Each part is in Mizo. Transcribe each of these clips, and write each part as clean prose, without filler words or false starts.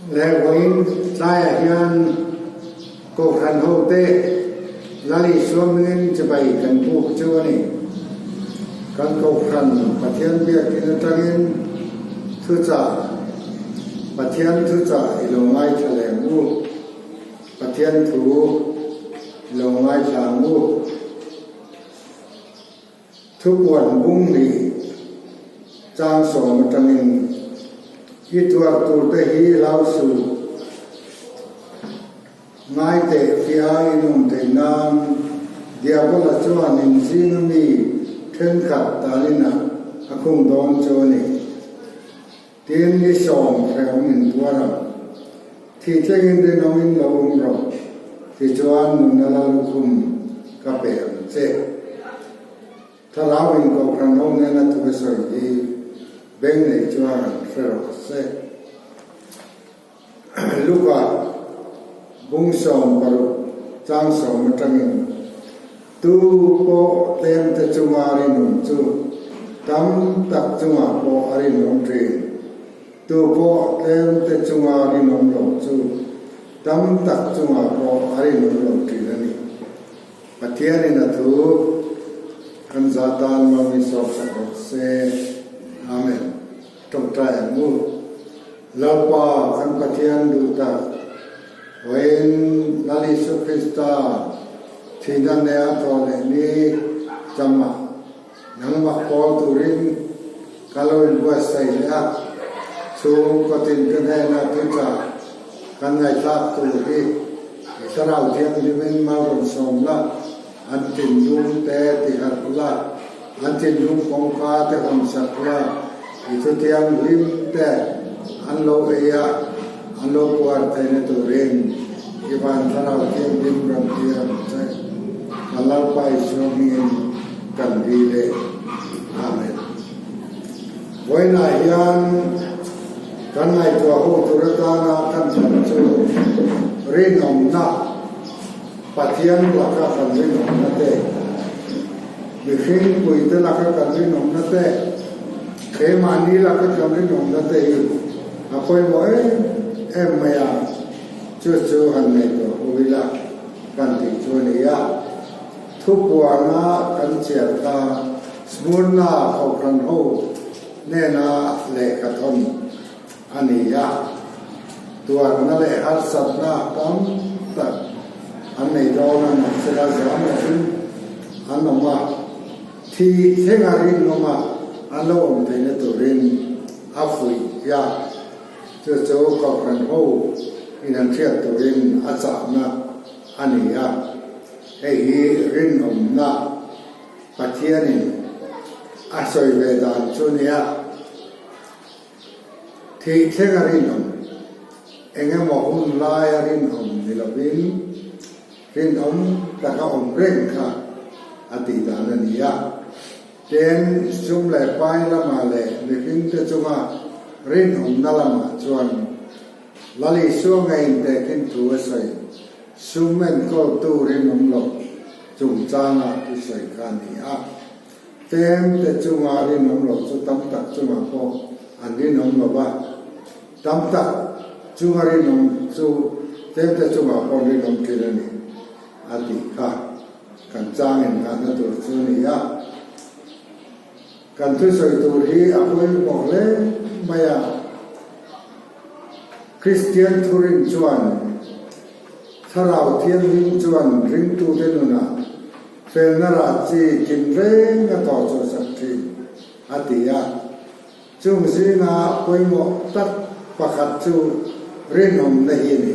Leh vawiin tlaiah hian Kohhran hote Lal Isua hmingin chibai kan buk chu a ni. Kan Kohhran Pathian biakin atangin thuchah Pathian thuchah i lo ngaithla leh ang u. Pathian thu i lo ngaithla ang u. Thupuan bung nih chang sawm atangin i tuar turte hi hlau suh. Ngai teh fia in awm theih nan Diabola chuan in zinga mi thenkhat talinah a khung dawn chu a ni. Tin, ni 10 in tuar ang. Thih thlengin rinawmin lo awm rawh, tichuan nunna la lukhum ka pe ang che. Thlarau in Kohhran ho nena thu a sawi hi beng nei chuan an hre rawh se. Luka bung 60 chang sawm atangin tu pawh tlemte chunga rinawm chu tam tak chungah pawh a rinawm thin. Tu pawh tlemte chunga rinawm lo chu tam tak chungah pawh a rinawm lo thin a ni. Pathianin a thu kan za tan mami sawk sak rawh se. Amen. Tawngtai ang u. Lalpa kan Pathian duh tak, vawiin Lal Isu Krista thihna nea thaw leh ni chamah Nangmah kawl turin ka lo inbuatsaih leh a, chhungkaw tin ka hnena thuchah kan ngaihthlak tur hi i Thlarau Thianghlimin mal rawn sawm la, an thinlung te tiharh la, an thinlung kawngka te hawn sak la, i thuthianghlim te an lo ei a, an lo puar theihna turin i van Thlarau Thianghlim rawn tir ang che. Ka Lalpa Isua hmingin kan dil e. Amen. Vawiinah hian kan ngaihtuah ho tur atana kan hman chu rinawmna, Pathian laka kan rinawmna te, mihring puite laka kan rinawmna te, keimahni laka kan rinawmna te hi a pawimawh em em mai a, chu chu han ngaihtuah ho ila kan tih chu a ni a. Thupuana kan chiar kha Smurna Kohhran ho hnena lehkha thawn a ni a, tuarna leh harsatna tam tak an nei dawn a, mahsela zam lovin an awm a, thi thlenga rinawma an lo awm theihna turin a fuih a, chu chu Kohhran ho in an hriat turin a chahna a ni a. Hei hi rinawmna Pathianin a sawi ve dan chu nia. Thih thleng a rinawm, eng emaw hun laia rinawm ni lovin rinawm taka awm reng kha a tih dan a ni a. Tin, sum leh pai lamah leh mihringte chunga rinawmna lamah chuan Lal Isua ngeiin tehkhin thu a sawi. Sum enkawltu rinawm lo chungchanga thusawi kha a ni a. Tlem te chunga rinawm lo chu tam tak chungah pawh an rinawm lo va, tam tak chunga rinawm chu tlem te chungah pawh an rinawm thin a ni, a tih kha kan chang inngahna tur chu a ni a. Kan thusawi tur hi a pawimawh hle mai a. Kristian thurin chuan Thlarau Thianghlim chuan ringtute nunah felna rah chi tinreng a tawh chhuahsak thin, a ti a. Chung zinga pawimawh tak pakhat chu rinawmna hi a ni.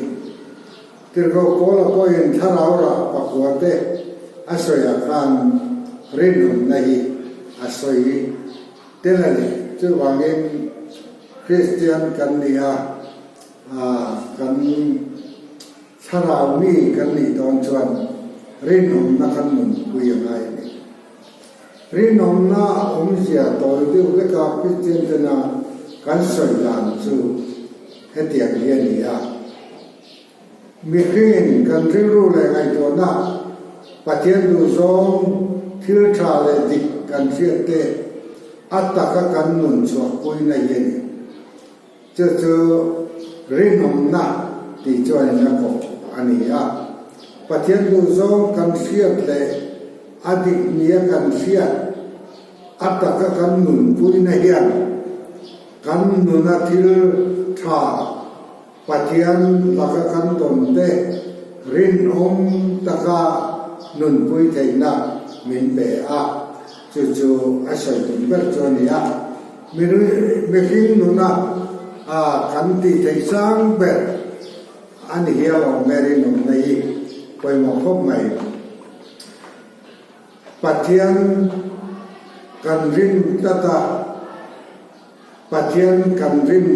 Tirhkoh Paula pawhin thlarau rah pakuate a sawiah khan rinawmna hi a sawi tel a ni. Chuvangin Kristian kan ni a, kan thlarau mi kan nih dawn chuan rinawmna kan nunpui a ngai a ni. Rinawmna awmzia tawi deuh veka Kristian tena kan sawi dan chu hetiang hi a ni a. Mihringin kan rilru leh ngaihtuahna Pathian duhzawng thil tha leh dik kan hriat te a taka kan nun chhuahpuina hi a ni. Chu chu. Rinawmna tih chuanin a kawh a ni a. Pathian duhzawng kan hriat leh a dik nia kan hriat a taka kan nunpuina hian kan nuna thil tha Pathian laka kan dawn te rinawm taka nunpui theihna min pe a, chu chu a sawi tum ber chu a ni a. Mihring nuna kan tih theih sang ber a ni hial awm e rinawmna hi pawimawh khawp mai. Pathian kan rin tlat a. Pathian kan rin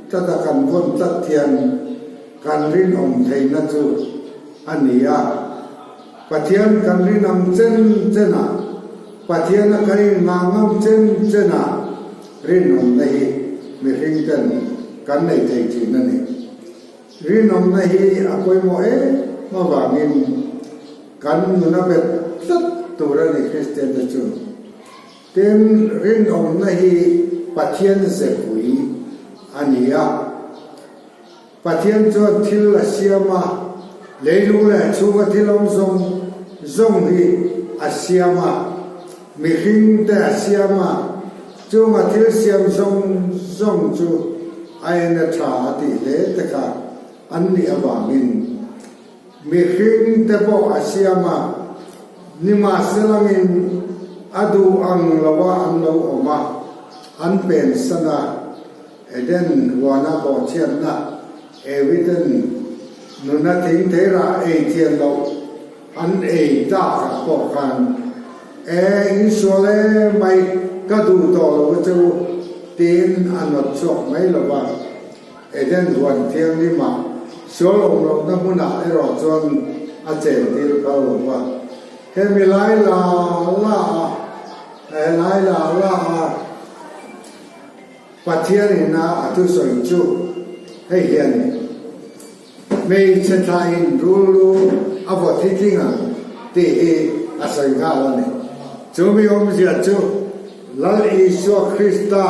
tlat a kan vawn tlat hian kan rinawm theihna chu a ni a. Pathian kan rin ang chen chen a, Pathian a kan inngah ngam chen chen a rinawmna hi mihring ten kan nei thei thin a ni. Rinawmna hi a pawimawh em avangin kan nuna bet tlat tur a ni Kristian te chu. Tin, rinawmna hi Pathian zepui a ni a. Pathian chuan thil a siam a, leilung leh a chhunga thil awm zawng zawng hi a siam a, mihring te a siam a, chunga thil siam zawng zawng chu a en a tha a tih hle te kha an nih avangin Mihring te pawh a siam a, nimahselangin a duh ang loa an lo awm a, an pensan a, Eden huana bawhchhiatna Ewiten nuna thing theirah ei thian loh an ei takah pawh khan, E, in sual e mai, ka duh tawh lo a che u, tiin a nawt chhuak mai lo va. Eden huan thianghlimah sual awm lohna hmunah erawh chuan a chentir phal lo va. Hemi lai la la a, he lai la la a Pathian ina a thusawi chu hei hian hmeichhe thlain rulru a vaw thi tling ang tih hi a sawi nghal a ni. Chu mi awmzia chu Lal Isua Krista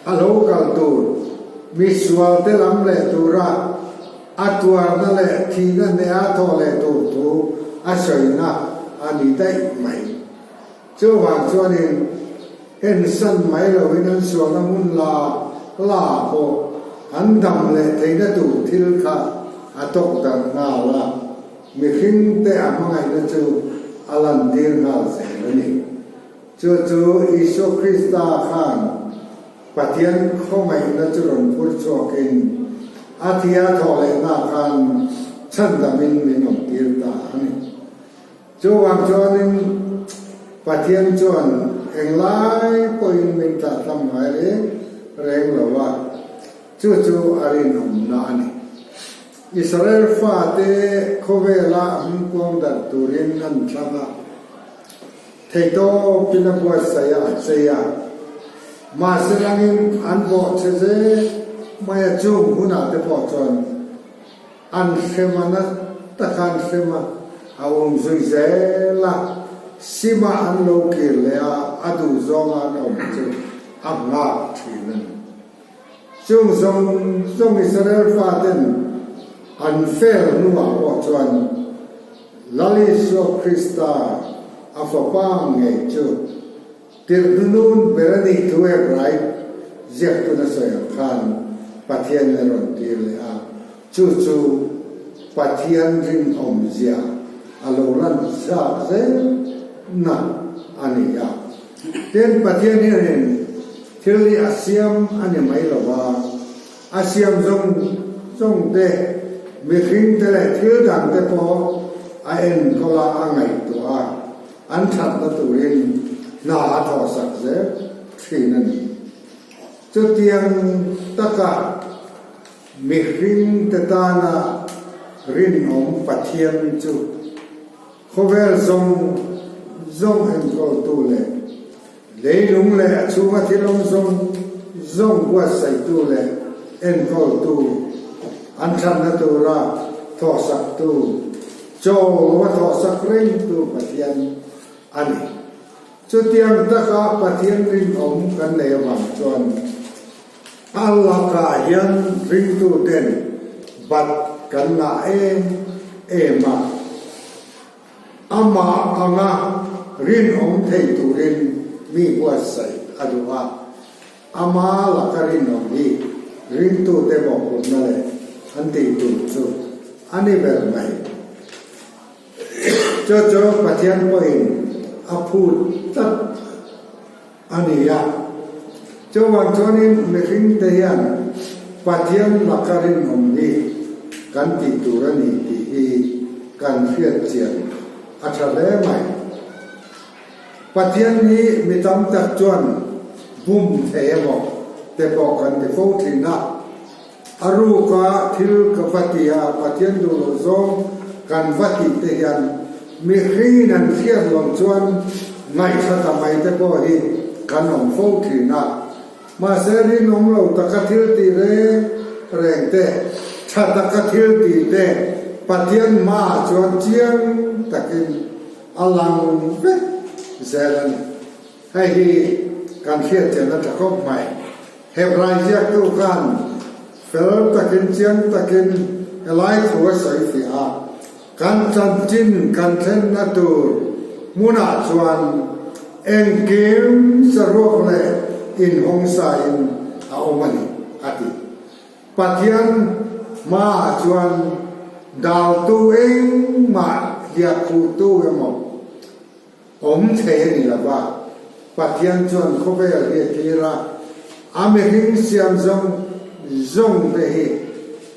A lo kal tur, misual te lam leh tura a tuarna leh thihna hneha thawh leh tur thu a sawina a ni daih mai. Chuvang chuanin ensan mai loin an sualna hmun la la pawh an dam leh theihna tur thil kha a tawk darh nghal a, mihringte a hmangaihna chu a lantir nghal zel a ni. Chu chu Isua Krista khan Pathian khawngaihna chu rawn phur chhuakin a thia thawh lehna khan chhandamin min awmtir ta a ni. Chuvang chuanin Pathian chuan englai pawhin min tlahtlam ngai reng reng lo a, chu chu a rinawmna a ni. Israel fate khawvela hmingkuang darh turin an thlang a. Theihtawpin a buatsaih a, a chei a. Mahse langin an bawh che zel mai a, chung hunah te pawh chuan an hrem a, na taka an hrem a, a um zui zel a, sima an lo kir leh a, a duh zawnga an awm chu a nghak thin a ni. Chung zawng zawng Israel faten an fel hnuah pawh chuan Lal Isua Krista a fapa ngei chu tirh hnunun ber a nih thu Hebrai ziaktun a sawi ang khan Pathian a rawn tir leh a, chu chu Pathian rinawmzia a lo lan chak zel na a ni a. Tin, Pathian hianin thil hi a siam a ni mai lo va, a siam zawng zawng te, mihring te leh thil dang te pawh a enkawl a, a ngaihtuah a, an thatna turin hna a thawhsak zel thin a ni. Chutiang taka mihring te tana rinawm Pathian chu Khawvel zawng zawng enkawltu leh leilung leh a chhunga thil awm zawng zawng buatsaihtu leh enkawltu, an thatna tura thawhsaktu, chaw lova thawhsak rengtu Pathian a ni. Chutiang taka Pathian rinawm kan nei avang chuan. A lakah hian ringtuten bat kan ngah em em a, amah anga rinawm thei turin mi buatsaih a duh a. Ama laka rinawm hi ringtute mawhphurhna leh an tih tur chu a ni ber mai. Chu chu Pathian pawhin a phut tlat a ni a. Chuvang chuanin mihringte hian Pathian laka rinawm hi kan tih tur a ni tih hi kan hriat chian a tha hle mai. Pathian hi mi tam tak chuan bum thei emaw te pawh kan ti fo thin a. A ruka thil ka va ti a, Pathian duh loh zawng kan va tih te hian mihringin an hriat loh chuan ngaihthla ta mai te pawh hi kan awm fo thin a. Mahse rinawm lo taka thil tih reng reng te, tha taka thil tih te Pathian hmaah chuan chiang takin a lang vek zel a ni. Hei hi kan hriat chian a tha khawp mai. Hebrai ziaktu khan fel takin chiang takin helai thu a sawi fiah a, kan chanchin kan thlenna tur hmunah chuan engkim saruak leh inhawng sain a awm a ni, a ti. Pathian hmaah chuan daltu engmah hliahkhuhtu emaw Awm thei a ni lo va, Pathian chuan khawvel hi a thlir a, a mihring siam zawng zawng te hi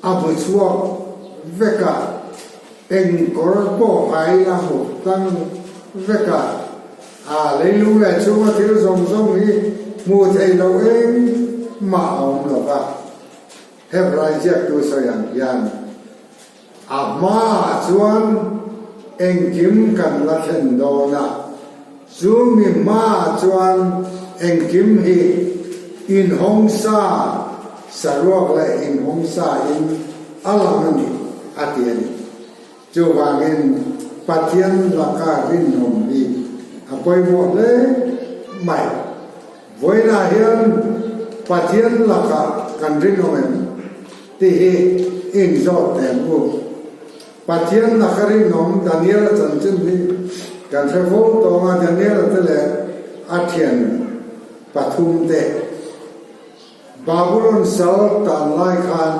a hmu chhuak vek a, eng kawr pawh hai a hmu tlang vek a, a leilung leh chhunga thil zawng zawng hi hmuh theih loh engmah a awm lo va. Hebrai ziaktu sawi ang hian A hmaah chuan engkim kan la thlen dawn a, chu mi hmaah chuan engkim hi inhawng sa saruak leh inhawng sa in a lang a ni, a ti a ni. Chuvangin Pathian laka rinawm hi a pawimawh hle mai. Vawiinah hian Pathian lakah kan rinawm em? Tih hi inzawt teh ang u. Pathian laka rinawm Daniela chanchin hi kan hre fo tawng a, Daniela te leh a thian pathum te Babulon sal tan lai khan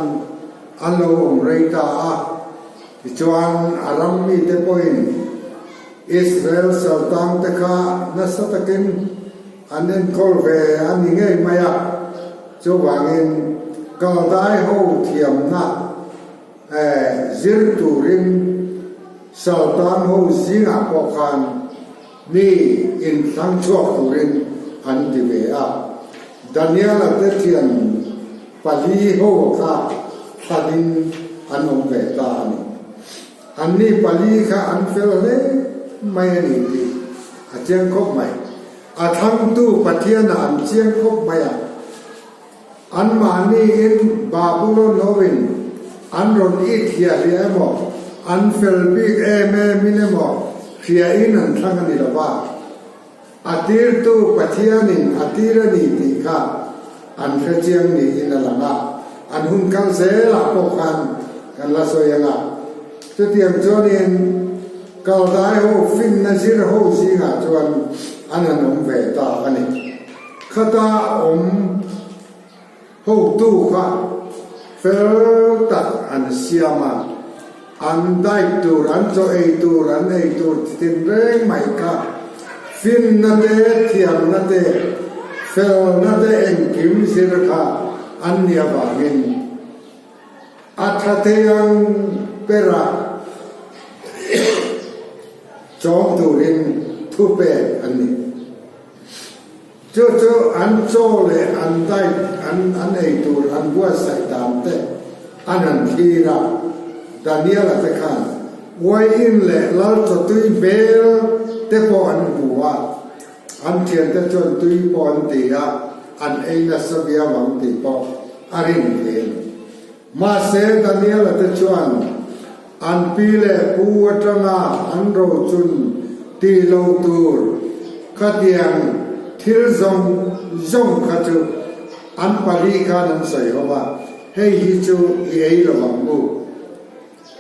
an lo awm rei ta a, tichuan a ram mite pawhin Israel sal tang te kha nasa takin an enkawl ve a ni ngei mai a. Chuvangin Kaldai ho thiamna zir turin Sultan ho zingah pawh khan mi inthlang chhuak turin an ti ve a. Daniela te thian pali ho kha thlanin an awm ve ta a ni. Anni pali kha an fel hle mai a ni tih a chiang khawp mai. A thlangtu Pathianah an chiang khawp mai a, anmahniin Babulon hoin an rawn it hliah hliah emaw, an fel bik em emin emaw hriain an thlang a ni lo va. A tirtu Pathianin a tir a ni tih kha an hre chiang niin a lang a, an hun kal zelah pawh khan kan la sawi ang a. Chutiang chuanin Kaldai ho finna zir ho zingah chuan an han awm ve ta a ni. Khata awm hotu kha fel tak an siam a, an diet tur, an chaw ei tur, an ei tur chi tin reng mai kha finna te, thiamna te, felna te engkim zir kha an ni avangin A tha thei ang bera chawm turin thupek an ni. Chu chu an chaw leh an diet an an ei tur an buatsaih dan te an han thlir a, Daniela te khan uaiin leh lal chawtui hmel te pawh an hmu a, an thiante chuan tui pawh an ti a, an ei nasa viau ang tih pawh a rin thei a ni. Mahse, Daniela te chuan an pi leh pu atanga an rochun tih lo tur khatiang thil zawng zawng kha chu. An pali khan an sawi ho a, Hei hi chu i ei lo ang u.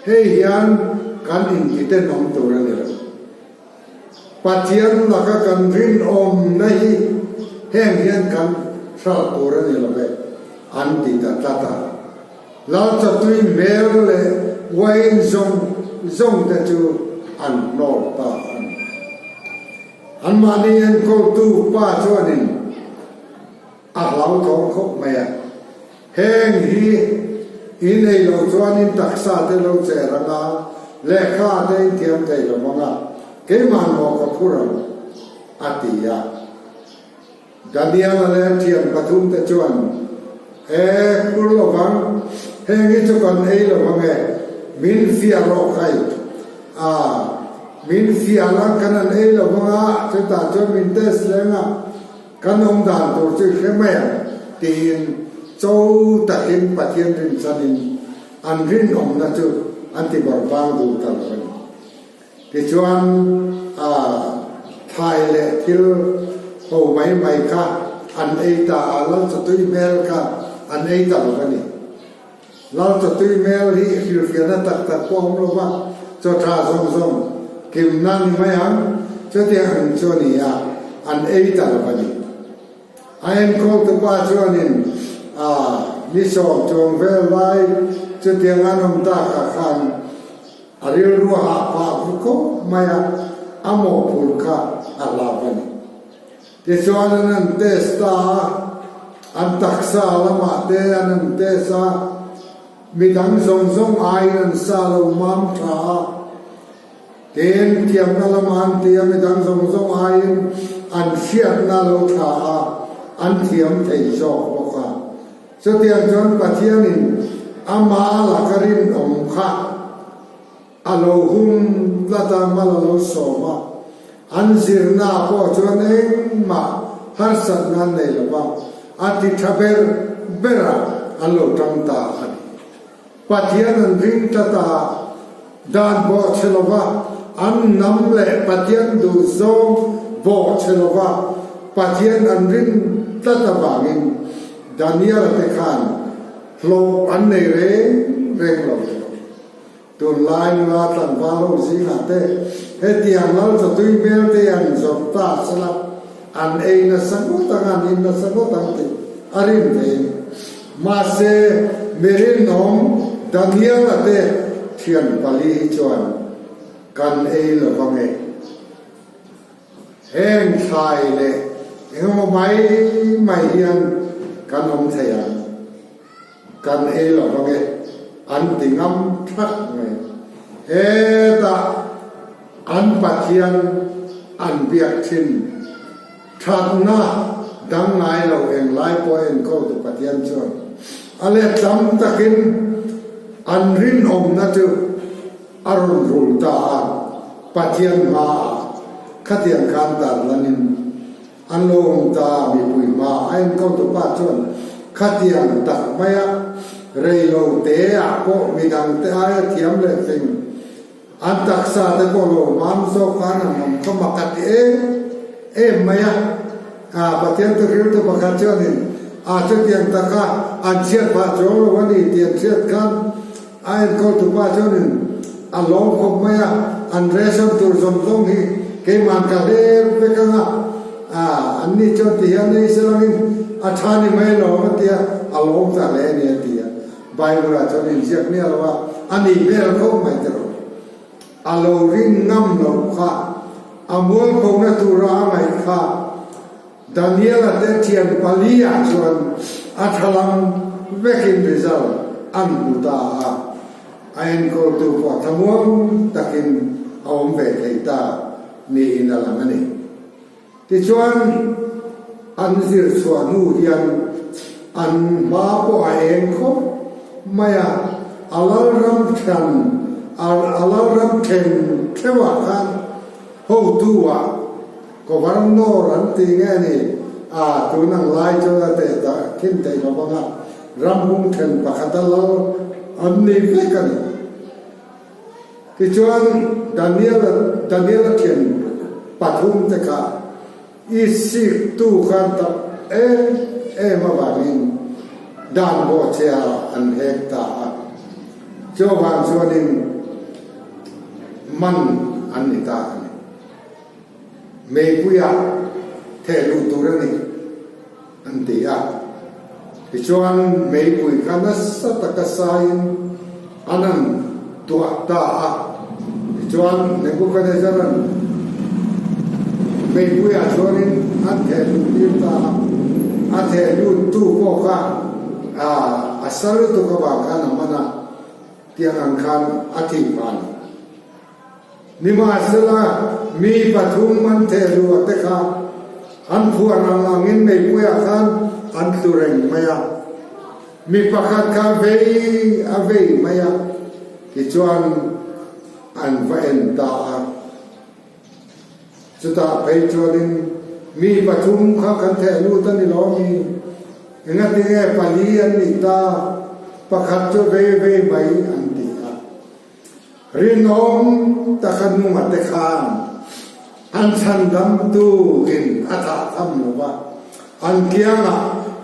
Hei hian kan intitenawm tur a ni lo. Pathian laka kan rinawmna hi heng hian kan hralh tur a ni lo ve, an ti ta tlat a. Lalchatui hmel leh uain zawng zawng te chu an hnawl ta a ni. Anmahni enkawltu pa chuanin a hlauthawng khawp mai a, Heng hi in ei loh chuan in taksa te lo cher ang a, lehkha te in thiam thei lo ang a, keimah maw ka phur ang, a ti a. Daniel-a leh a thian pathumte chuan, E, phur lo vang, heng hi chu kan ei lo ang e, min fiah rawh khai. A, min fiah la kan han ei lo vang a, chutah chuan min test leng a, Kan awm dan tur chu i hre mai ang tiin cho takin Pathian rinchanin an rinawmna chu an ti bawrhbang duh ta lo a ni. Tichuan a thlai leh thil ho mai mai kha an ei ta a, Lalchatui hmel kha an ei ta lo a ni. Lalchatui hmel hi hrilhfiahna tak tak pawh a awm lo va, chaw tha zawng zawng kimna ni mai ang, chutiang ang chu a ni a, an ei ta lo a ni. A enkawltu pa chuanin a ni sawm chuang vel lai chutiang an awm takah khan a rilru a hah phah vu khawp mai a, a mawhphurh kha a hlau a ni. Tichuan an han test ta a, an taksa lamah te an han test a, midang zawng zawng aiin an sa lo mam tha a, tin thiamna lamah an ti a, midang zawng zawng aiin an hriatna lo tha a, an thiam thei zawk bawk a. Chutiang chuan Pathianin amah laka rinawm kha A lo hum tlat a, mal a lo sawm a. An zirna pawh chuan engmah harsatna an nei lo va, a ti tha ber berah an lo tang ta a ni. Pathian an ring tlat a, dan bawh chhe lo va, an hnam leh Pathian duhzawng bawh chhe lo va, Pathian an rin tlat avangin Daniel-a te khan hlawh an nei reng reng lo ve. Tunlai nula tlangval ho zingah te hetiang lal chatui hmel te an zawrh ta sela an ei nasa ngawt ang, an in nasa ngawt ang tih a rin thei a ni. Mahse, mi rinawm Daniel-a te thian pali hi chuan kan ei lo vang e. Heng thlai leh engemaw mai mai hian kan awm thei ang. Kan ei lo vang e, an ti ngam thak mai. Hetah an Pathian an biak thin thatna dang ngai lo englai pawh enkawltu Pathian chuan a let tam takin an rinawmna chu a rawn rul ta a, Pathian hmaah khatiang khan tarlanin An lo awm ta, mipui hma a enkawltu pa chuan khatiang tak maia rei lo te ah pawh midang te aia thiam leh fing an taksa te pawh lo mam zawk khan an awm kha mak a ti em em mai a. A Pathian thuhriltu pakhat chuanin a chutiang taka an chhiat phah chuang lo a ni tih an hriat khan A enkawltu pa chuanin a lawm khawp mai a, an ration tur zawng zawng hi keiman ka hlep vek ang a, an ni chuan ti hian ei se langin a tha ni mai lawm a tia, a lawm ta hle a ni a ti a. Bible ah chuan inziak miah lo a, a ni hmel khawp mai tiraw. A lo rin ngam loh kha, a mualphona tura a ngaih kha Daniel-a te thian pali-ah chuan a thalam vekin result an hmu ta a, a enkawltu pawh thlamuang takin a awm ve thei ta niin a lang a ni. Tichuan, an zir chhuah hnu hian an hma pawh a eng khawp mai a, a lalram then a lalram then theuhah khan hotu-ah Governor an ti nge ni a, tun ang lai chuan a teh dah khin theih lo vang a, ram hung then pakhat a lal an ni vek a ni. Tichuan Daniel-a Daniel-a thian pathum te kha i siktu khan tak em em avangin. Dan bawhchhiaah an hek ta a. Chuvang chuanin man an ni ta a ni. Meipuiah theh luh tur a ni an ti a. Tichuan meipui kha nasa taka saiin an han tuah ta a. Tichuan Nebuchadnezzar-a'n meipuiah chuanin an theh luh tir ta a. A theh luttu pawh kha a sa lutuk avang khan a man a, tiang ang khan a thih phah a ni. Nimahsela, mi pathum an theh luh te kha an phuar ang angin meipuiah khan an tlu reng mai a. Mi pakhat kha vei a vei mai a, tichuan an va en ta a. Chutah phei chuanin mi pathum kha kan theh lut a ni lo mi? Engatinge pali an nih ta, pakhat chu vei vei mai an ti a. Rinawm taka nunga te khan an chhandamtu in a thah tham lo va, an kiangah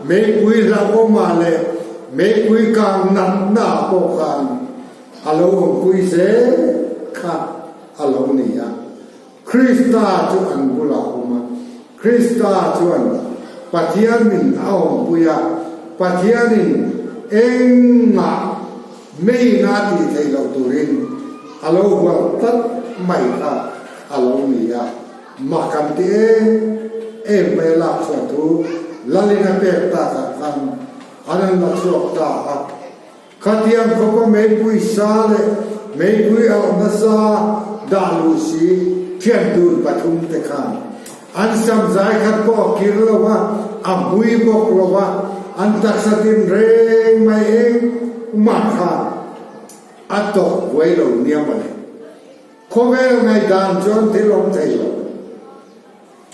meipui hlauhawmah leh meipui kang natna pawh khan a lo awmpui zel kha a lo ni a. Krista chu an bulah a awm a, Krista chuan Pathianin a awmpui a, Pathianin engmah meiin a tih theih loh turin a lo hual tlat mai kha a lo ni a, mak an ti em em mai a lak chhuah thu Lalin a pek takah khan an han la chhuak ta a. Khatiang khawpa meipui sa leh meipui auh nasa dah luh si thian dun pathum te khan an sam zai khat pawh a kir lo va, a hmui bawk lo va, an taksa tin reng mai engmah kha a tawk buai lo nia mawle. Khawvel ngaihdan chuan thil awm thei lo.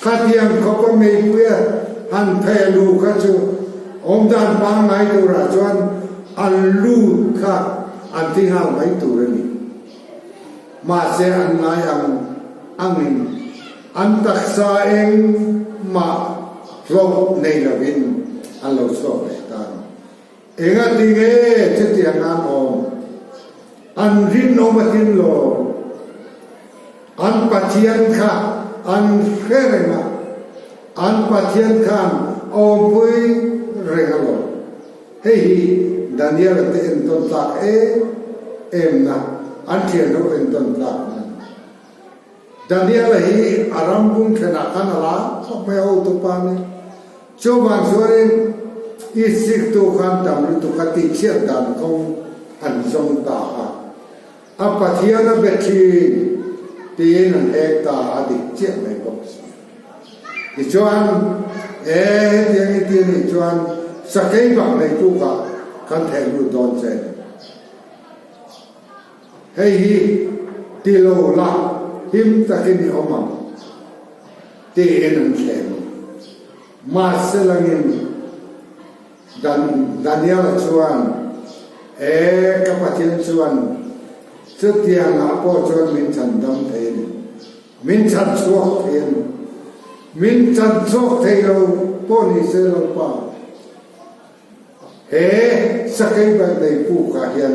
Khatiang khawpa meipuia han pheh luh kha chu awmdan pangngai turah chuan an lut kha an ti nghal mai tur a ni. Mahse an ngai ang angin an taksa engmah hlawh nei lovin an lo chhuak leh ta a ni. Engati nge chutiang an awm? An rinawm a tin lo. An Pathian kha an hre reng a, an Pathian khan a awmpui reng a lo. Hei hi Daniel-a te entawn tlak em em na, an thianho entawn tlak na a ni. Daniel-a hi a ram bung thlenah khan a la khawp mai a, hotupa nia. Chuvang chuanin Isiktu khan tam lutuk a tihchhiat dan kawng an zawng ta a. A Pathian a be thin tiin an hek ta a dik chiah mai bawk si. Tichuan, e hetiang i ti a nih chuan sakei bak nei tukah kan theh lut dawn che ni. Hei hi ti lo la him takin i awm ang tiin an thlem. Mahse langin Dan Daniela chuan, E, ka Pathian chuan chutiangah pawh chuan min chhandam thei a ni. Min chhanchhuak thei a ni. Min chhanchhuak thei lo pawh ni se Lalpa, he sakei bal nei pukah hian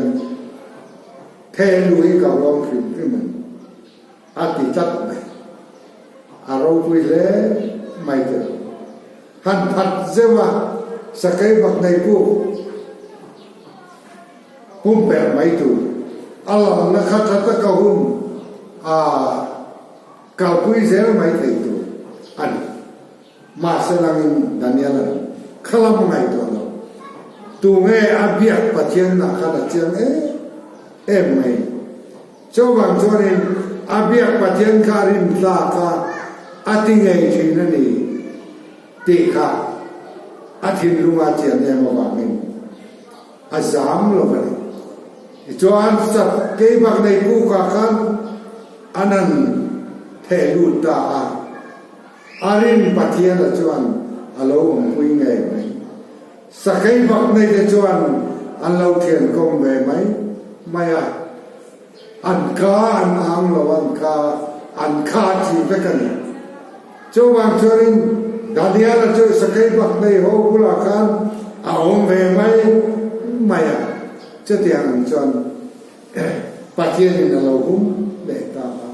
theh lui ka huam hrim hrim a ni. A ti tlat mai. A ropui hle mai te lo. Han phat zeuh a, sakei bak nei puk pumpelh mai tur. A lamna kha tha taka hun a kalpui zel mai thei tur a ni. Mahse langin Daniel-a'n kha lam ngaihtuah lo. Tunge a biak Pathianna khan a chiang em em mai. Chuvang chuanin a biak Pathian kha a rin tlak a, a ti ngei thin a ni tih kha a thinlunga chian em avangin a zam lo a ni. Tichuan sap keibak nei kukah khan an han theh lut ta a. A rin Pathiana chuan a lo awmpui ngei mai. Sakei bak nei te chuan an lo thian kawm ve mai mai a. An ka an ang lo, an ka an kha chi vek a ni. Chuvang chuanin Daniela chu sakei bak nei ho bulah khan. A awm ve mai mai a, chutiang ang chuan Pathianin a lo hum leh ta a.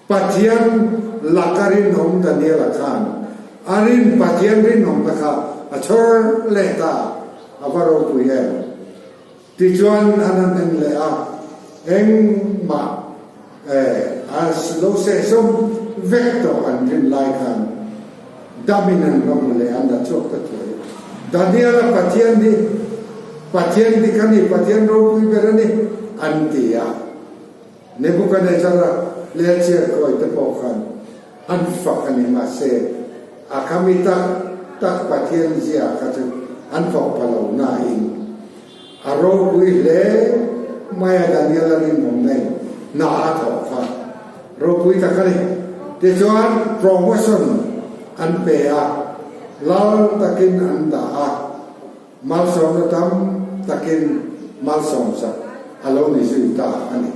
Pathian laka rinawm Daniela khan a rin Pathian rinawmna kha a chhawr leh ta a, a va ropui em? Tichuan an han en leh a, engmah a lo sehsawm vek tawh an rin lai khan damin an va hmu leh a, an la chhuak ta thuai. Daniela Pathian hi Pathian dik a ni, Pathian ropui ber a ni, an ti a. Nebuchadnezzar-a leh a chhiarkawi te pawh khan an fak a ni, mahse a khami tak tak Pathian zia kha chu an fak pha lo nain a ropui hle mai a, Daniel-a rinawmna in hna a thawh kha ropui tak a ni. Tichuan promotion an pe a, lal takin an dah a. Malsawmna tam takin malsawmsak a lo ni zui ta a ni.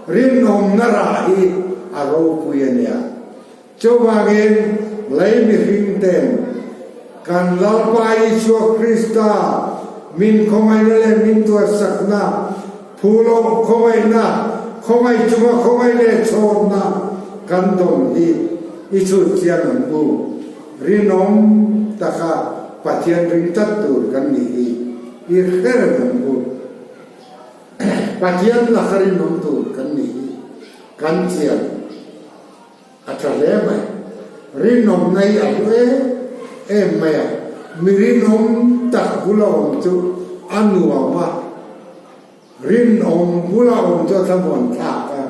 Rinawmna rah hi a ropui a nia. Chuvangin lei mihring ten kan Lalpa Isua Krista min khawngaihna leh min tuarsakna, phuloh khawngaihna, khawngaih chunga khawngaih leh chhawnna kan dawn hi i chhut chiang ang u. Rinawm taka Pathian ring tlat tur kan nih hi i hre reng ang u. Pathian laka rinawm tur kan nih hi kan chian a tha hle mai. Rinawmna hi a hlu em em mai a, mi rinawm tak bula awm chu a nuam a. Rinawm bula awm chu a thlamuan thlak a,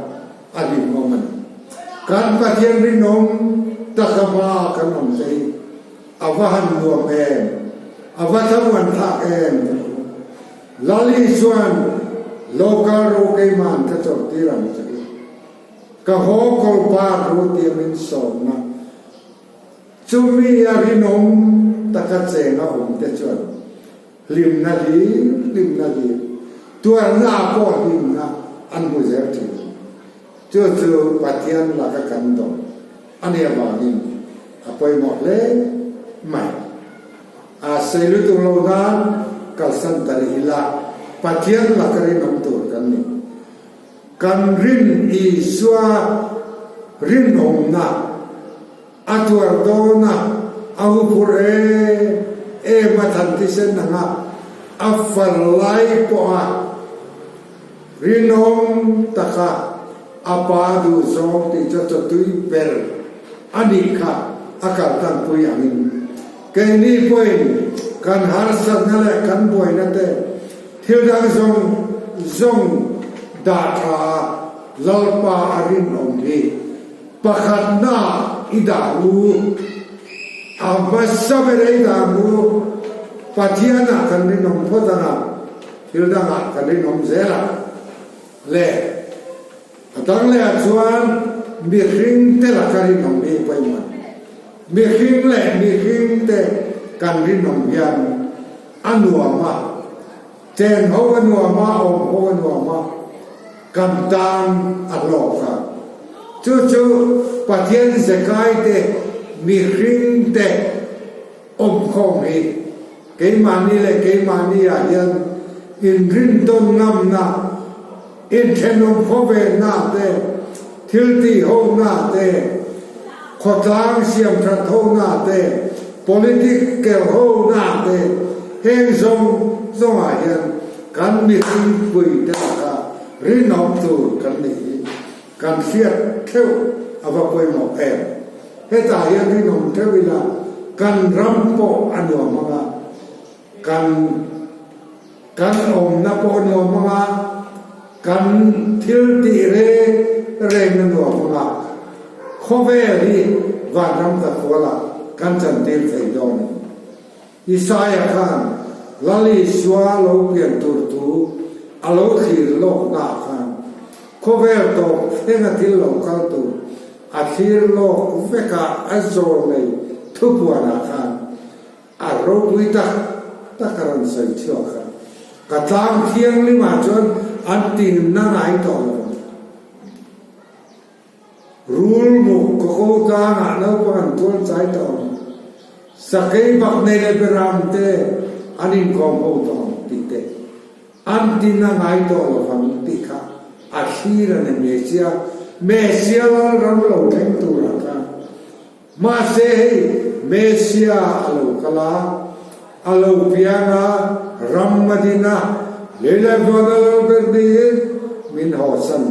a hlimawm a ni. Kan Pathian rinawm taka hmaa kan awm te hi a va han nuam em, a va thlamuan thlak em ka hmu. Lali chuan Local ro keima'n ka chawrh tir ang che u. Ka haw kawl par ru tia min sawmna. Chumi a rinawm taka chenga awm te chuan Hlimna hlir, hlimna hlir, tuarna ah pawh hlimna an hmu zel thin. Chu chu Pathian laka kan dawm a nih avangin a pawimawh hle mai. A sei lutuk lo nan kalsan ta rih ila, Pathian laka rinawm tur kan ni. Kan rin Isua rinawmna. A tuar dawn a, a huphurh em em a than thisen ang a, a fal lai pawha rinawm taka a pa duhzawng tih chu chawtui ber a nih kha a kaltangpui angin keini pawhin kan harsatna leh kan buaina te thil dang zawng zawng dah tha a Lalpa a rinawm hi Pakhatna i dah u, a hmasa ber i dah u, Pathianah kan rinawm phawt ang a, thil dangah kan rinawm zel ang. Le a dang lehah chuan mihring te laka rinawm hi pawimawh a ni. Mihring leh mihring te kan rinawm hian a nuam a, chen ho a nuam a, awm ho a nuam a, Kan tan a hlawk a. Chu chu Pathian zekai te, mihring te awmkhawm hi keimahni leh keimahni ah hian inrintawn ngamna, inthenawm khawvelna te, thil tihhona te, khawtlang siamthat hona te, politic kelhona te, heng zawng zawngah hian Kan mihring puite laka rinawm tur kan nih hi kan hriat theuh a va pawimawh em? Hetah hian rinawm theuh ila kan ram pawh a nuam ang a, kan kan awmna pawh a nuam ang a, kan thil tih reng reng a nuam ang a, khawvel hi vanram takhualah kan chantir thei dawn a ni. Isaia khan Lal Isua lo pian tur thu a lo thlir lawknaah khan khawvel tawp thlenga thil lo kal tur a thlir lawk vek a, a zawl nei thupuanah khan a ropui tak tak a rawn sawi chhuak a, ka tlang thianghlimah chuan an tinna ngai tawh lo ang. Rul muk ka ko tlangah naupang an tual chai tawh ang. Sakei bak nei leh beram te. an inkawm ho tawh ang tih te, an tin a ngai tawh lo vang tih kha a thlir a ni. Mesia, Mesia lalram lo thleng turah khan Mahse hei Mesia a lo kal a, a lo piang a, ram a din a, lei leh van a lo ber niin min hawsan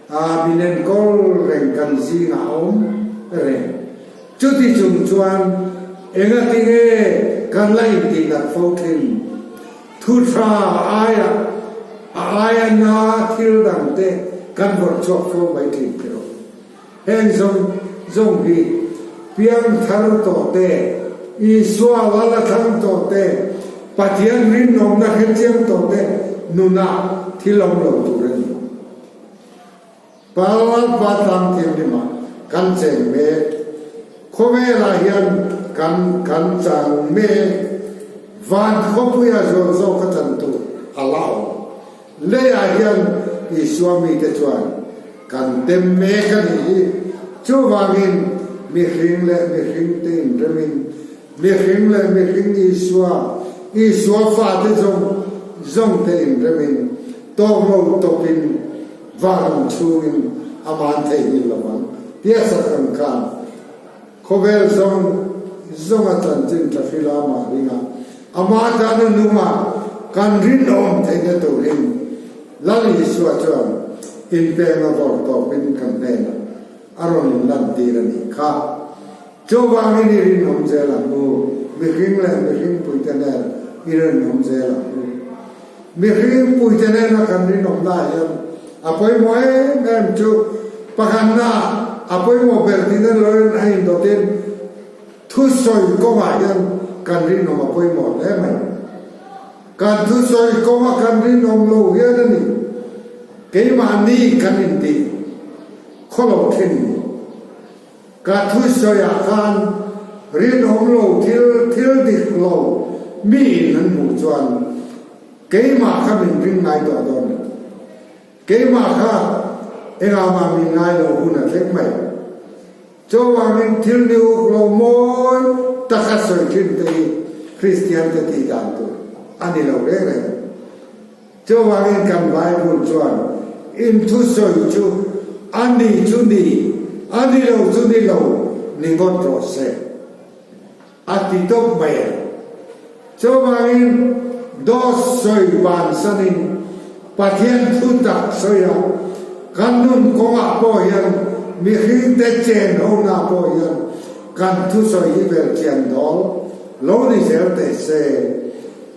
a, min enkawl reng kan zingah a awm reng. Chuti chung chuan engati nge kan la intihnat fo thin? Thu tha aia a aia na thil dangte kan vawrh chhuak fo mai thin tiraw? Heng zawng zawng hi piangthar tawh te, Isua lal a thlang tawh te, Pathian rinawmna hrechiang tawh te nunah thil awm lo tur a ni. Pallalpa tlang thianghlimah kan cheng mek. Khawvelah hian kan kan chang mek. Van khawpuia zual zawk a chan tur a la awm. Leiah hian Isua mite chuan kan tem mek a nih hi. Chuvangin mihring leh mihringte inremin, mihring leh mihring Isua, Isua fate zawng zawngte inremin, tawk lo tawpin vanram chhungin a man theihnghilh lo ang tia sak ang khan khawvel zawng zawnga chanchin tha hrila mah ringa Amah tana nunga kan rinawm theihna turin Lal Isua chuan inpengna vawr tawpin kan hnenah a rawn inlantir a nih kha. Chuvangin i rinawm zel ang u, mihring leh mihring puite nen i rinawm zel ang u. Mihring puite nena kan rinawmna hian a pawimawh em em chu pakhatna a pawimawh ber tina loin a indawtin, Thusawi kawngah hian kan rinawm a pawimawh hle mai. Kan thusawi kawnga kan rinawm lo hian a ni keimahni kan intih khawlo thin ni. Ka thusawiah khan rinawm lo thil thil dik lo miin an hmuh chuan keimah kha min ring ngai tawh dawn lo. Keimah kha engah mah min ngai lo hun a thleng mai. Chuvangin thil ni uk lo mawi taka sawi thin te hi Kristian te tih dan tur a ni lo reng reng. Chuvangin kan Bible chuan in thusawi chu a ni chu ni, a ni lo chu ni lo ni ngawt rawh se a ti tawp mai a. Chuvangin dawt sawi bansanin Pathian thu tak sawi a, kan nun kawngah pawh hian mihringte chen hona pawh hian kan thusawi hi vel chian dawl lo ni zel teh se.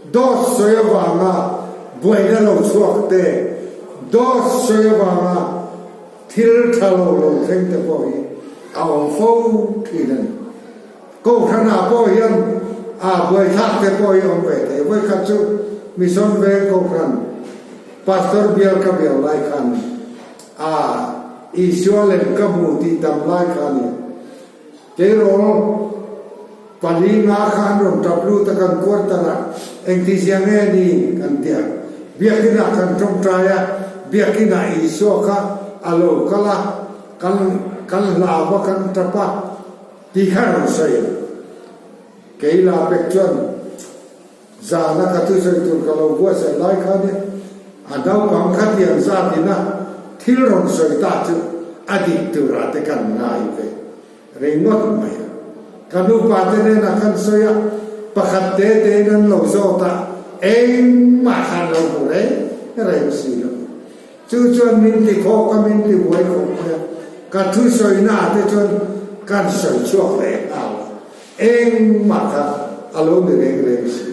Dawt sawi avanga buaina lo chhuak te, dawt sawi avanga thil tha lo lo thleng te pawh hi a awm fo thin a ni. Kohhranah pawh hian a buaithlak te pawh hi awm ve thei. Vawikhat chu Mission Veng Kohhran Pastor bial ka bial lai khan a Isua lem ka hmu tih tam lai kha a ni. Tleirawl pali nga kha an rawn tap lut a kan quarter ah engtizia nge ni kan ti a. Biakin ah kan tawngtai a, biakin ah Isua kha a lo kal a, kan kan hlau a kan tap a. Ti kha rawn sawi a. Kei la pek chuan zana ka thusawi tur ka lo buatsaih lai khan i a naupang khatiang zat ina thil rawn sawi ta chu a dik turah te kan ngai ve ringawt mai a. Ka nupa te hnenah khan sawi a, pakhat te tein an lo zawt a, engmah khan lo hmu reng reng si lo. Chu chuan min ti khawk a, min ti buai khawp mai a, ka thusawi naah te chuan kan sawi chhuak leh nghal a, engmah kha a lo ni reng reng si.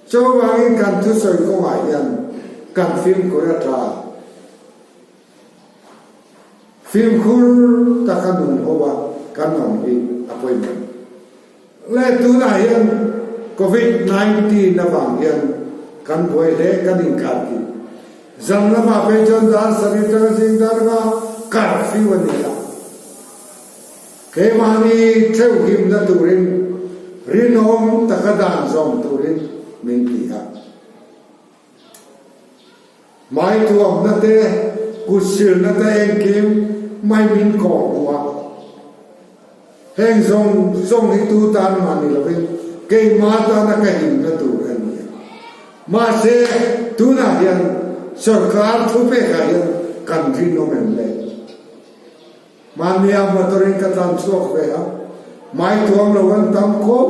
Chuvangin kan thusawi kawngah hian kan fimkhur a tha. Fimkhur taka nun ho a kan awm hi a pawimawh. Le tunah hian Covid 19 avang hian kan buai hle kan inkar tih. Zan lamah phei chuan dar sarih atanga zing dar anga curfew a ni a. Keimahni theuh himna turin rinawm taka dan zawm turin min ti a. Hmai tuamna te, kut silna te engkim mai min kawh hmu a. Heng zawng zawng hi tu tan mah ni lovin keimah tana ka himna tur a ni. Mahse, tunah hian sorkar thupekah hian kan rinawm em le? Mahnia motor-in ka tlan chhuak ve a, mai tuam lo an tam khawp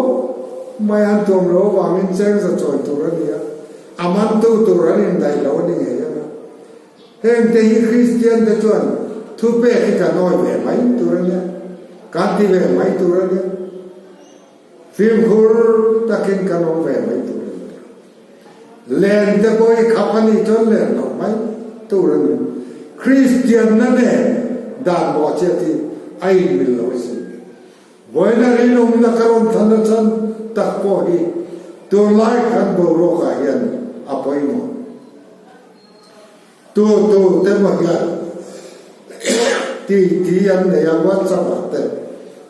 mai, an tuam lo avangin chengza chawi tur a ni a, a mantu tur an indaih lo a ni ngei ang a. Hengte hi Kristian te chuan thupek hi kan awi ve mai tur a nia, kan ti ve mai tur a nia, fimkhur takin kan awm ve mai tur a ni. Len te pawh hi khap a nih chuan len loh mai tur a ni. Kristianna nen dan bawhchhiat hi a inmil lo a sin. Vawiina rinawmna ka rawn thlan a chhan tak pawh hi tunlai kan boruakah hian a pawimawh. Tu tu te maw hian ti ti an nei a WhatsApp ah te.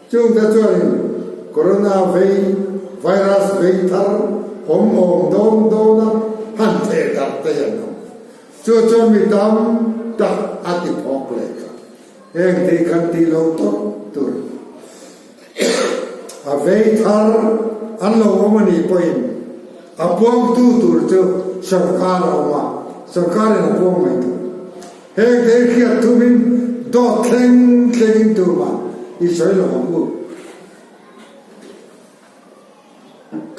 Chungte chuanin Corona vei virus vei thar awm awm dawn dawn a han theh darh te hian awm. Chu chuan mi tam tak a ti phawk leh kha. Heng tih kan tih lo tawp tur a vei thar an lo awm a nih pawhin a puangtu tur chu sawrkar a awm a, sawrkarin a puang mai tur. Heng te hi hriat thumin dawt thleng thlengin tumah i sawi lo ang u.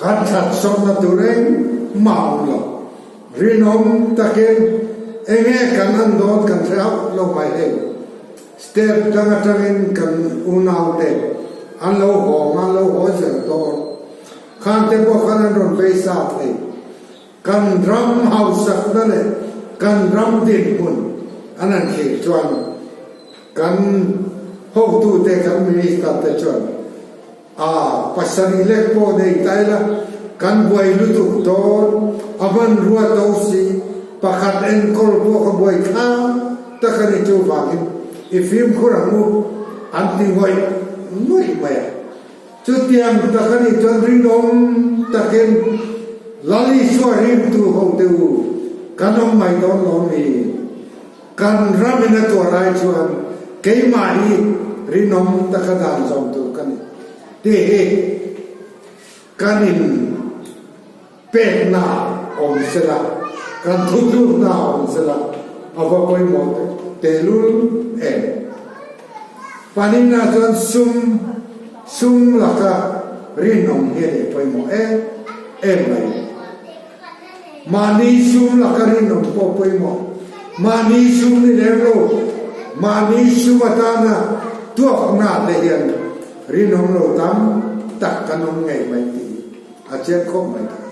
Kan that sawmna tur engmah a awm lo. Rinawm takin enge kan an dawn kan hre hauh lo mai hei. Step dang atangin kan unaute an lo hawng a, lo haw zel dawn. Khangte pawh khan an rawn vei sa thei. Kan ram hausakna leh kan ram dinhmun an han thlir chuan kan hotute, kan minister te chuan A pasarih lek pawh nei ta ila, kan buai lutuk dawn, a hmanrua to si, pakhat enkawl pawh ka buai thlang tak a ni chuvangin i fimkhur ang u an ti ngawih ngawih mai a. Chutiang tak a nih chuan rinawm takin Lal Isua rimtu hote u kan awm mai dawn lo mi? Kan ramin a tuar ai chuan keimah hi rinawm taka dan zawm tur ka ni tih hi kan in pekna awm sela, kan thutlukna awm sela a va pawimawh tehlul em. Pahnihna chuan sum sum laka rinawm hi a ni pawimawh em em mai. Mahni sum laka rinawm pawh pawimawh. Mahni sum ni lem lo, mahni sum atana tuakna te hian rinawm lo tam tak kan awm ngei mai tih hi a chiang khawp mai thei.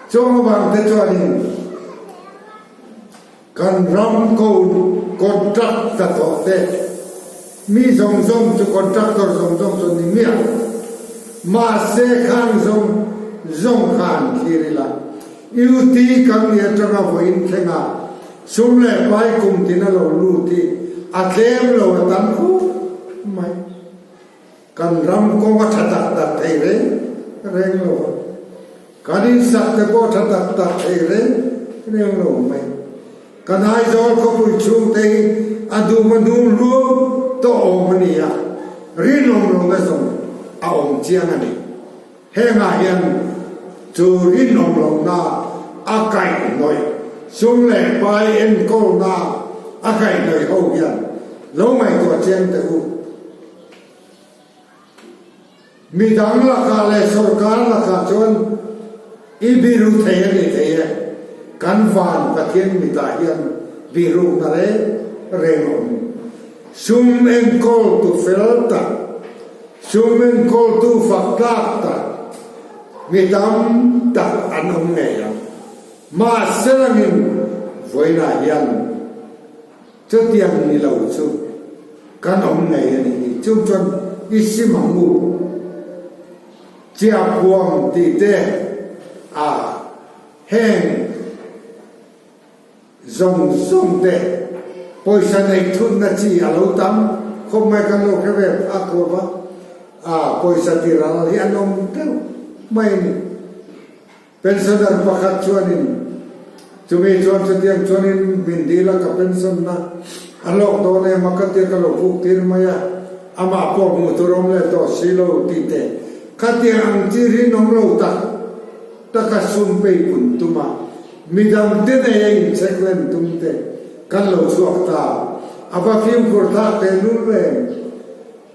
Chung avang te chuanin kan ram ko contract hnathawh te mi zawng zawng chu contractor zawng zawng chu ni miah lo. Mahse khang zawng zawng kha an thlir ila UT kan ni atanga vawiin thlenga sum leh pai kum tin a lo lut hi a tlem lo a tam khawp mai. Kan ram kawng a tha tak tak thei reng reng lo a, kan insak te pawh a tha tak tak thei reng reng lo mai. Kan Aizawl khawpui chhungte hi a dum a hnung hluau tawh awm a ni a, rinawm lo na zawng a awm chiang a ni. Hengah hian chu rinawm lohna a kaihhnawih, sum leh pai enkawlna a kaihhnawih ho hian lo ngaihtuah chiang teh u. Midang lakah leh sorkar lakah chuan i biru thei a ni thei e, kan van Pathian mitah hian birukna reng reng a awm. Sum enkawltu fel tak, sum enkawltu fak tlak tak mi tam tak an awm ngei ang. Mahse langin vawiinah hian Chutiang ni lo chu kan awm ngei a nih hi. Chung chuan i sim ang u. Chiahpuam tih te a heng zawng zawng te pawisa neih thutna chi a lo tam khawp mai kan lo hre ve phak lo va, a pawisa ti ral hi an awm deuh mai a ni. Pensioner pakhat chuanin, Chumi chuan chutiang chuanin min dil a, ka pension na a hlawk dawn em a ka tia ka lo puk tir mai a, amah pawh hmuh tur awm leh tawh si lo tih te khatiang ang chi rinawm lo tak. taka sum peipun tuma midangte neia inchek len tum te kan lo chhuak ta. A va fimkhur thlak tehlul em?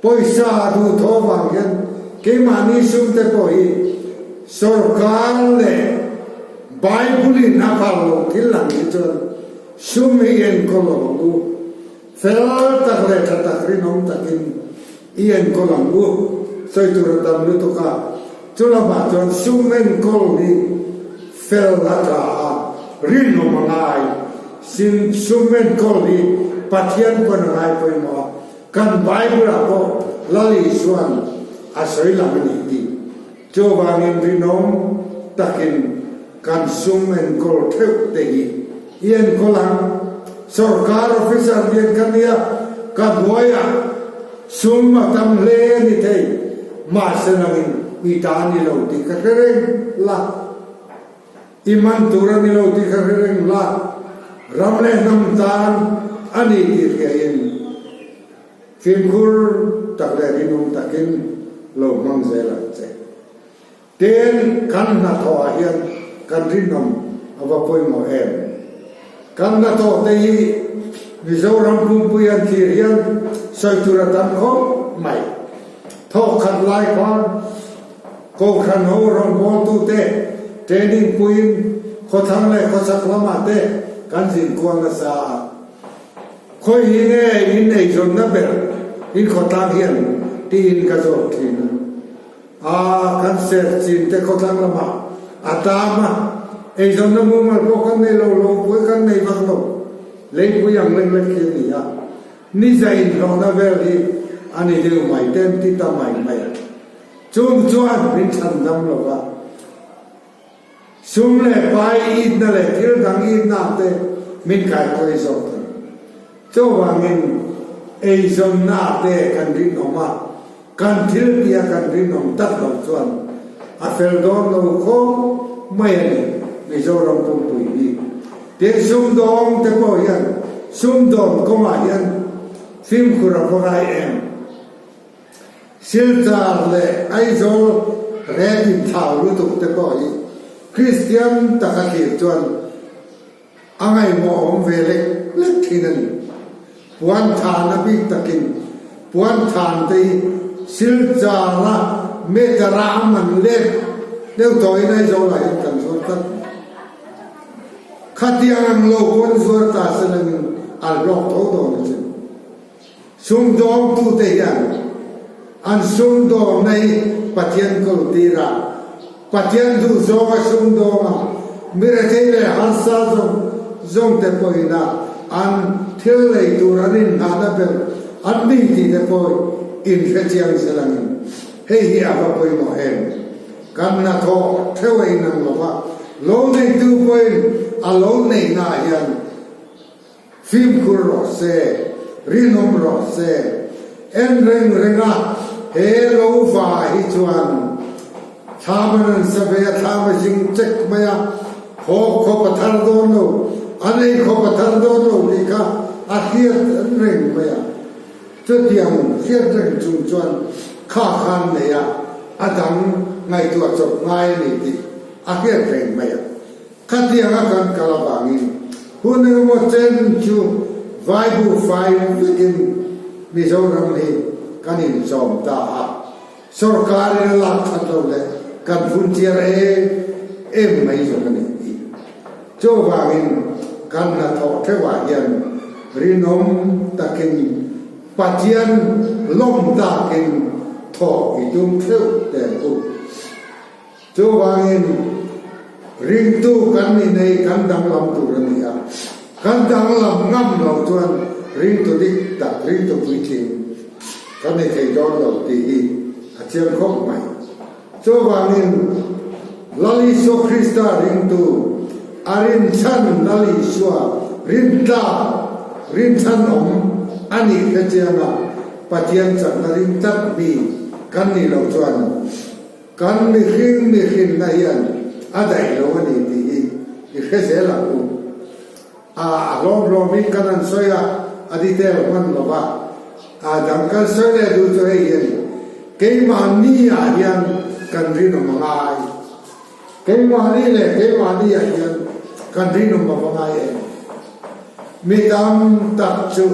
Pawisa a duh thaw vang hian keimahni sum te pawh hi sorkar leh Bible-in a phal loh thil ang hi chuan sum hi enkawl lo ang u. Fel tak leh tha tak rinawm takin i enkawl ang u. Sawi tur a tam lutuk a, chu lamah chuan sum enkawl hi fel a tha a, rinawm a ngai. Sum enkawl hi Pathian pawn a ngai pawimawh a. Kan Bible-ah pawh Lal Isua'n a sawi lang a nih hi. Chuvangin rinawm takin kan sum enkawl theuh te hi i enkawl ang. Sorkar officer lian ka nia, ka hnuaiah sum a tam hle a ni thei, mahse nangin i ta a ni lo tih ka hre reng la. I man tur a ni lo tih ka hre reng la, ram leh hnam tan a ni tih hriain fimkhur tak leh rinawm takin lo hmang zel ang che. Tin, kan hnathawhah hian kan rinawm a va pawimawh em? Kan hnathawh te hi Mizoram pumpui an thlir hian sawi tur a tam khawp mai. Thawk khat lai khan Kohhran ho rawngbawltute training puiin khawthlang leh khawchhak lamah te kan zin kual nasa a. Khawi hi nge in eizawnna ber in khawtlang hian tiin ka zawt thin a. A, kan ser chin te khawthlang lamah a tam a, eizawnna mumal pawh kan nei lo, lo pui kan nei vak lo, leipui ang lek lek hi a ni a. Ni za inhlawhna vel hi a ni deuh mai ten ti ta mai mai a. Chung chuan min chhan dam lo va, sum leh pai itna leh thil dang itna te min kaihruai zawk thung. Chuvangin eizawnna te kan rinawm a, kan thil tia kan rinawm tak loh chuan a fel dawn lo khawp mai a ni Mizoram pumpui hi. Tin, sumdawng te pawh hian sumdawn kawngah hian fimkhur a va ngai em? Silchar leh Aizawl rel inthlau lutuk te pawh hi Kristian taka thlir chuan a ngaihmawh awm ve lek lek thin a ni. Puan than a bik takin puan than te hi Silchara meter-a a man let deuh tawhin Aizawlah hian kan zuar tlat. Khatiang ang lo pawn zuar ta se langin a hlawk tho dawn a chin. Sumdawngtute hian an sumdawnna hi Pathian kultir a, Pathian duhzawnga sumdawnga mi rethei leh harsa zawng zawngte pawhin a an thil lei tur an inhnahna ber an ni tih te pawh inhrechiang zel angin hei hi a va pawimawh em? Kan hnathawh theuh a inang lo va, lo neitu pawhin a lo neihnaah hian Fimkhur rawh se, rinawm rawh se. En reng reng a, he lo va hi chuan thlam an rawn sa ve a, thlam a zing chek mai a, haw khawp a thar dawn lo, an ei khawp a thar dawn lo tih kha a hriat reng mai a. Chutiang hriat reng chung chuan kha khan nei a, a dang ngaihtuah chawp ngai a ni tih a hriat reng mai a. Khatianga kan kal avangin hun engemaw chen chu vai buhfai vekin Mizoram hi kan inchawm ta a, sorkarin a lak that lo leh kan phunchiar em em mai zawng a ni tih. Chuvangin kan hnathawh theuhah hian rinawm takin Pathian lawm takin thawh i tum theuh teh u. Chuvangin, ringtu kan ni nei kan danglam tur a ni a, kan danglam ngam lo chuan ringtu dik tak, ringtu puitling kan ni thei dawn lo tih hi a chiang khawp mai. Chuvangin, Lal Isua Krista ringtu, a rinchhan Lal Isua rintlak, rinchhan awm a nih hre chianga Pathian chakna ring tlat mi kan nih loh chuan, Kan mihring mihrinna hian a daih lo a ni tih hi i hre zel ang u. A a hlawm hlawmin kan han sawi a, a detail hman lo va. A dang kan sawi leh duh chu hei hi a ni, keimahni ah hian kan rinawm a ngai. Keimahni leh keimahni ah hian kan rinawm a va ngai em? Mi tam tak chu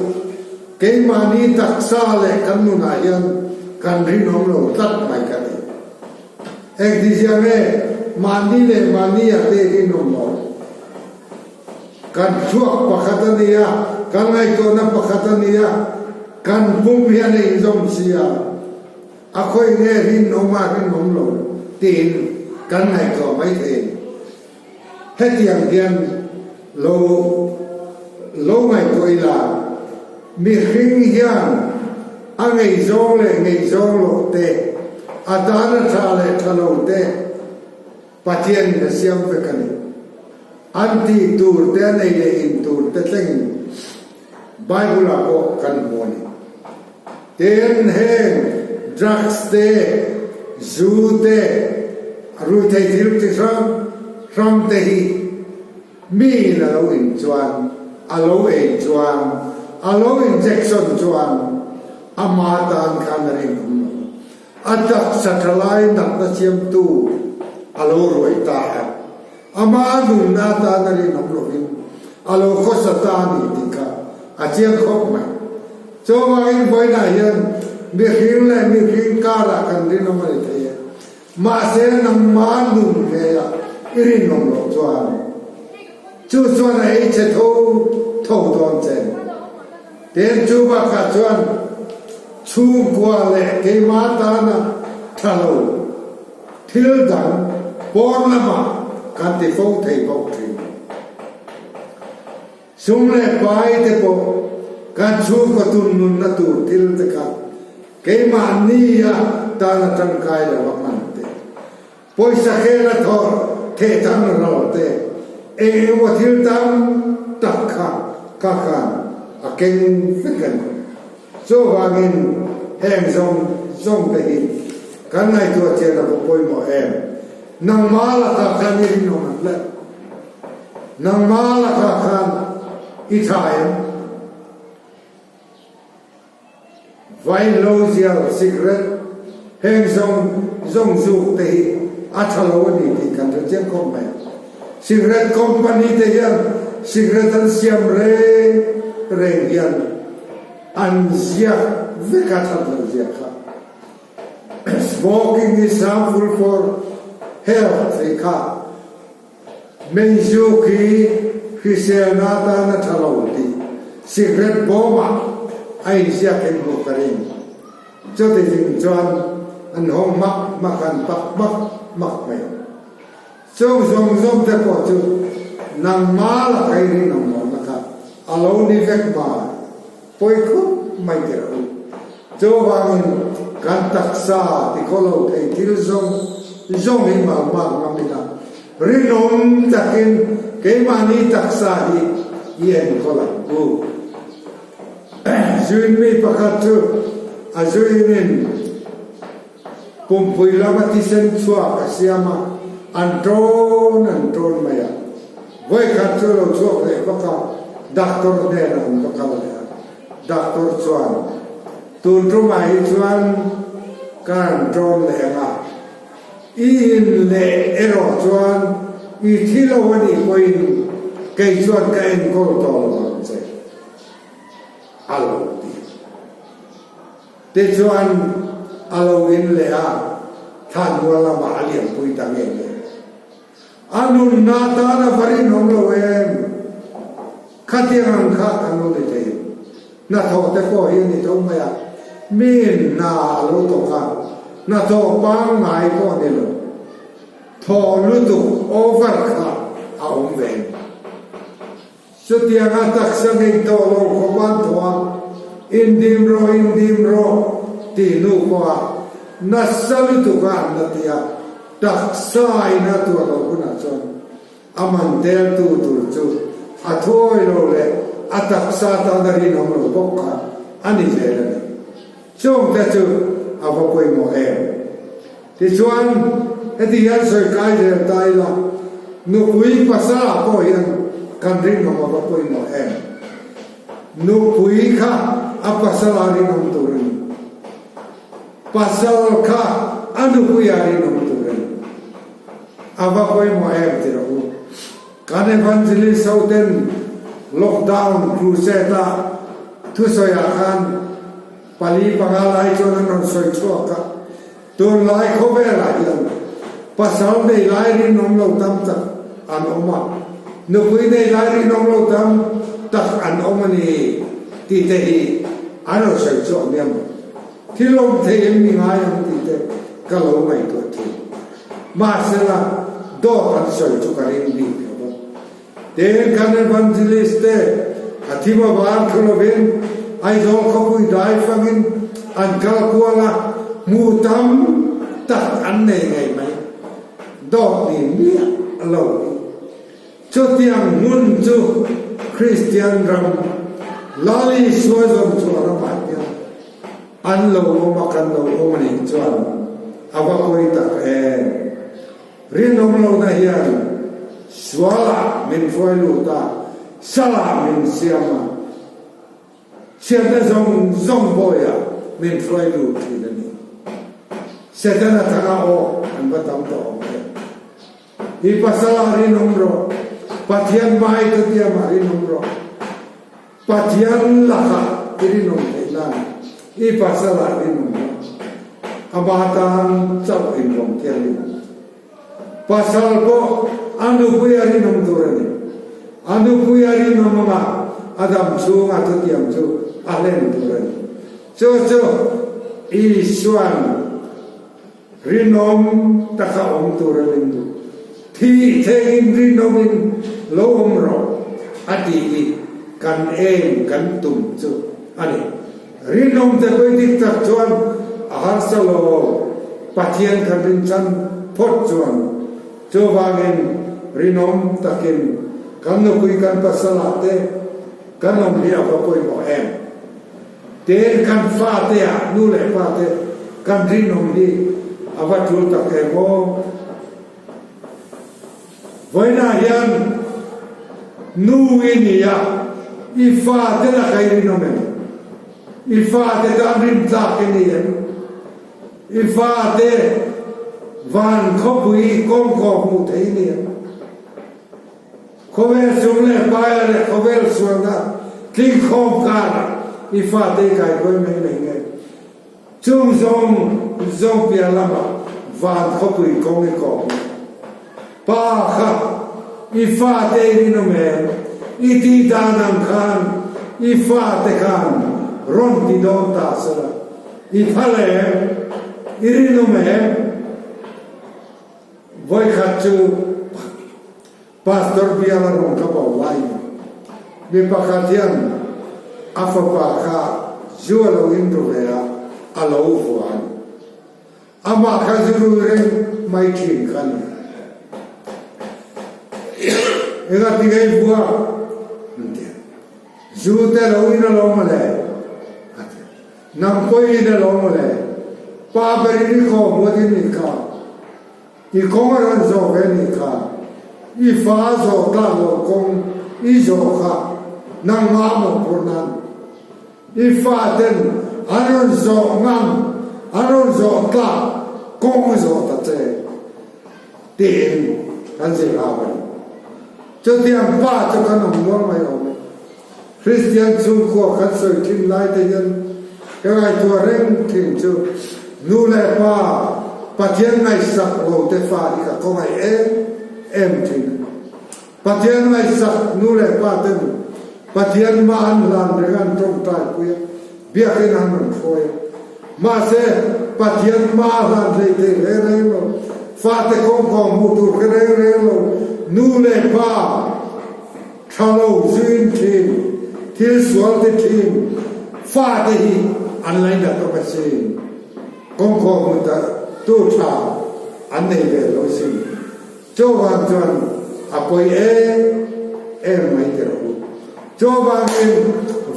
keimahni taksa leh kan nunah hian kan rinawm lo tlat mai ka ti. Engtizia nge mahni leh mahni ah te rinawm lo? Kan thluak pakhat a ni a, kan ngaihtuahna pakhat a ni a, kan pum hian a inzawm si a, a khawi nge rinawm a rinawm lo tiin kan ngaihtuah mai thei. Hetiang hian lo lo ngaihtuah ila, mihring hian a ngeizawng leh ngeizawng loh te, a tana tha leh tha lo te, Pathianin a siam vek a ni. An tih tur te an ei leh in tur te thlengin Bible-ah pawh kan hmu a ni. Tin, heng drugs te, zu te, ruithei thil chi hrang hrang te hi miin a lo in chuan, a lo ei chuan, a lo injection chuan ama tan khan a rinawm lo. A taksa thalai natna siamtu a lo ruai ta a, ama nunna atana rinawm lovin a lo khawsa ta a ni tih kha a chiang khawp mai. Chuvangin vawiinah hian mihring leh mihring karah kan rinawm a ni thei e. Mahse nangma nun ngeia i rinawm loh chuan chu chuan a ei che tho tho dawn che. Tin chu bakah chuan chhungkua leh keimah tana tha lo thil dang pawn lamah kan ti fo thei bawk thin. Sum leh pai te pawh kan chhungkaw tun nunna tur thil te kha keimahnia tana tangkai lo a hman te. Pawisa khel a thawr theh thang lo te, eng emaw thil tam tak kha ka khan a keng vek a ni. Chuvangin heng zawng zawng te hi kan ngaihtuah chian a va pawimawh em? Nangmah lakah khan i rinawm ang le? Nangmah lakah khan i tha em? Vaihlo zial, cigarette, heng zawng zawng zuk te hi a tha lo a ni tih kan hre chiang khawp mai. Cigarette company te hian cigarette an siam reng reng hian an ziak vek a that lo zia kha. Smoking is harmful for health tih kha Meizu khi hriselna atan a tha lo tih cigarette bawmah a inziak in hmuh ka ring. Chuti ding chuan an hawng hmak hmak an pak hmak hmak mai. Chung zawng zawng te pawh chu nangmah laka i rinawm lohna kha a lo ni vek mai. Pawi khup mai ti rawh u. Chuvangin kan taksa ti khaw lo thei thil zawng zawng hi malmak ngam ila, rinawm takin keimahni taksa hi i enkawl ang u. Zuin mi pakhat chu a zuinin pumpui lama thisen chhuak a siam a, an tawn an tawn mai a. Vawikhat chu lo chhuak leh vak a, doctor hnenah an va kal leh a. Doctor chuan, Tun tumah hi chuan ka rawn tawn leh ang a, i in leh erawh chuan i thi lo a nih pawhin kei chuan ka enkawl tawh lo ang che, a lo ti. Tichuan a lo in leh a, thlanmual lamah a lianpui ta nge nge. A nunna tan a va rinawm lo em? Khatiang ang kha kan lo ni thei. Hnathawh te pawh hi a ni tho mai a, miin hna a lo thawk a, hnathawh pangngai pawh a ni lo. Thawh lutuk over kha a awm ve. Chutianga taksa ngei tawh lo khawp an thaw a, indim rawh, indim rawh tih hnu pawha nasa lutuka an la ti a, taksa in a tuah loh hunah chuan a man teltu tur chu a thuawi lo leh a taksa tana rinawm lo bawk kha a ni zel a ni. Chungte chu a va pawimawh em? Tichuan, heti hian sawi kai zel ta ila, nupui pasala pawh hian kan rinawm a va pawimawh em? Nupui kha a pasala rinawm tur a ni. Pasal kha a nupuia rinawm tur a ni. A va pawimawh em ti rawh u. Kan Evangelist ho ten lockdown crusade a thusawiah khan pali panga lai chuan an rawn sawi chhuak a, tunlai khawvelah hian pasal nei lai rinawm lo tam tak an awm a, nupui nei lai rinawm lo tam tak an awm a ni tih te hi an rawn sawi chhuak nia maw? Thil awm thei em ni ngai ang tih te ka lo ngaihtuah thin. Mahsela, dawt an sawi chu ka ring bik lo va. Tin, kan evangelist te a thim a var thu lovin Aizawl khawpui dai fangin an kal kual a, hmuh tam tak an nei ngei mai. Dawt ni miah lo hi. Chutiang hmun chu Kristian ram Lal Isua zawng chu a ramah hian an lo awm a, kan lo awm a nih chuan a va pawi tak em. Rinawm lohna hian sualah min hruai lut a, salah min siam a, Chhiatna zawng zawng bawiah min hruai lut thin a ni. Setana thanga aw an va tam tawh awm em. I pasal ah rinawm rawh, Pathian hmai thutiam ah rinawm rawh. Pathian lakah i rinawm theih nan i pasal ah rinawm rawh. Ama tan chauh inrawm thianghlim. Pasal pawh a nupui a rinawm tur a ni. A nupui a rinawm anga a dam chhunga thutiam chu a hlen tur a ni. Chu chu Isuan Rinawm taka awm tur a min duh. Thih theihin rinawmin lo awm rawh a tih hi kan eng kan tum chu a ni. Rinawm te pawh dik tak chuan a harsa lo, Pathian kan rinchan phawt chuan. Chuvangin rinawm takin kan nupui kan pasalah te kan awm hi a va pawimawh em? Tin, kan fate ah nu leh pa te kan rinawm hi a va tul tak em aw. Vawiinah hian nu i ni a, i fate lakah i rinawm em? I fate tan rintlak i ni em? I fate van khawpui kawngkaw hmuh theih i ni em? Khawvel chung leh paia leh khawvel sualna tlingkhawm karah i fate i kaikuai mai mai nge? Chung zawng zawng piah lamah van khawpui kawng i kawp lo. Pa kha i fate i rinawm em? I tih dan ang khan i fate khan rawn ti dawn ta sela i phal em? I rinawm em? Vawikhat chu Pastor bial a rawn ka bo lai mi pakhat hian a fapa kha zu a lo in ru ve a, a lo vuan. Amah kha zu rui reng mai thin kha a ni. Engati ngei vua? An ti a. Zu te lo in alawm a le? A ti a. Nang pawhin a lo mawle. Pa berin i khaw hmuat in nih kha. I kawng a rawn zawh ve nih kha. I fa a zawh tlak lo kawng i zawh kha nangmah mawhphurh nan. I fa ten an rawn zawh ngam, an rawn zawh tlak kawng i zawh ta che tiin kan zir hau a ni. Chutiang pa chu kan awm nual mai awm e. Kristian chhungkua kan sawi thin lai te hian ka ngaihtuah reng thin chu nu leh pa Pathian ngaihsak lo te fa hi ka khawngaih em em thin a ni. Pathian ngaihsak nu leh pa ten Pathian mah an hlan reng a an tawngtai pui a, biakin an rawn hruai a. Mahse Pathian mah a hlan hlei thei reng reng lo, fate kawngkhawng hmuh tur hre reng reng lo nu leh pa, Tha lo zuin thin, thil sual ti thin fate hi an lainat awk a sin. Kawngkhawm hmu ta tu tha an nei ve lo sin. Chuvang chuan a pawi em em mai ti rawh u. Chuvangin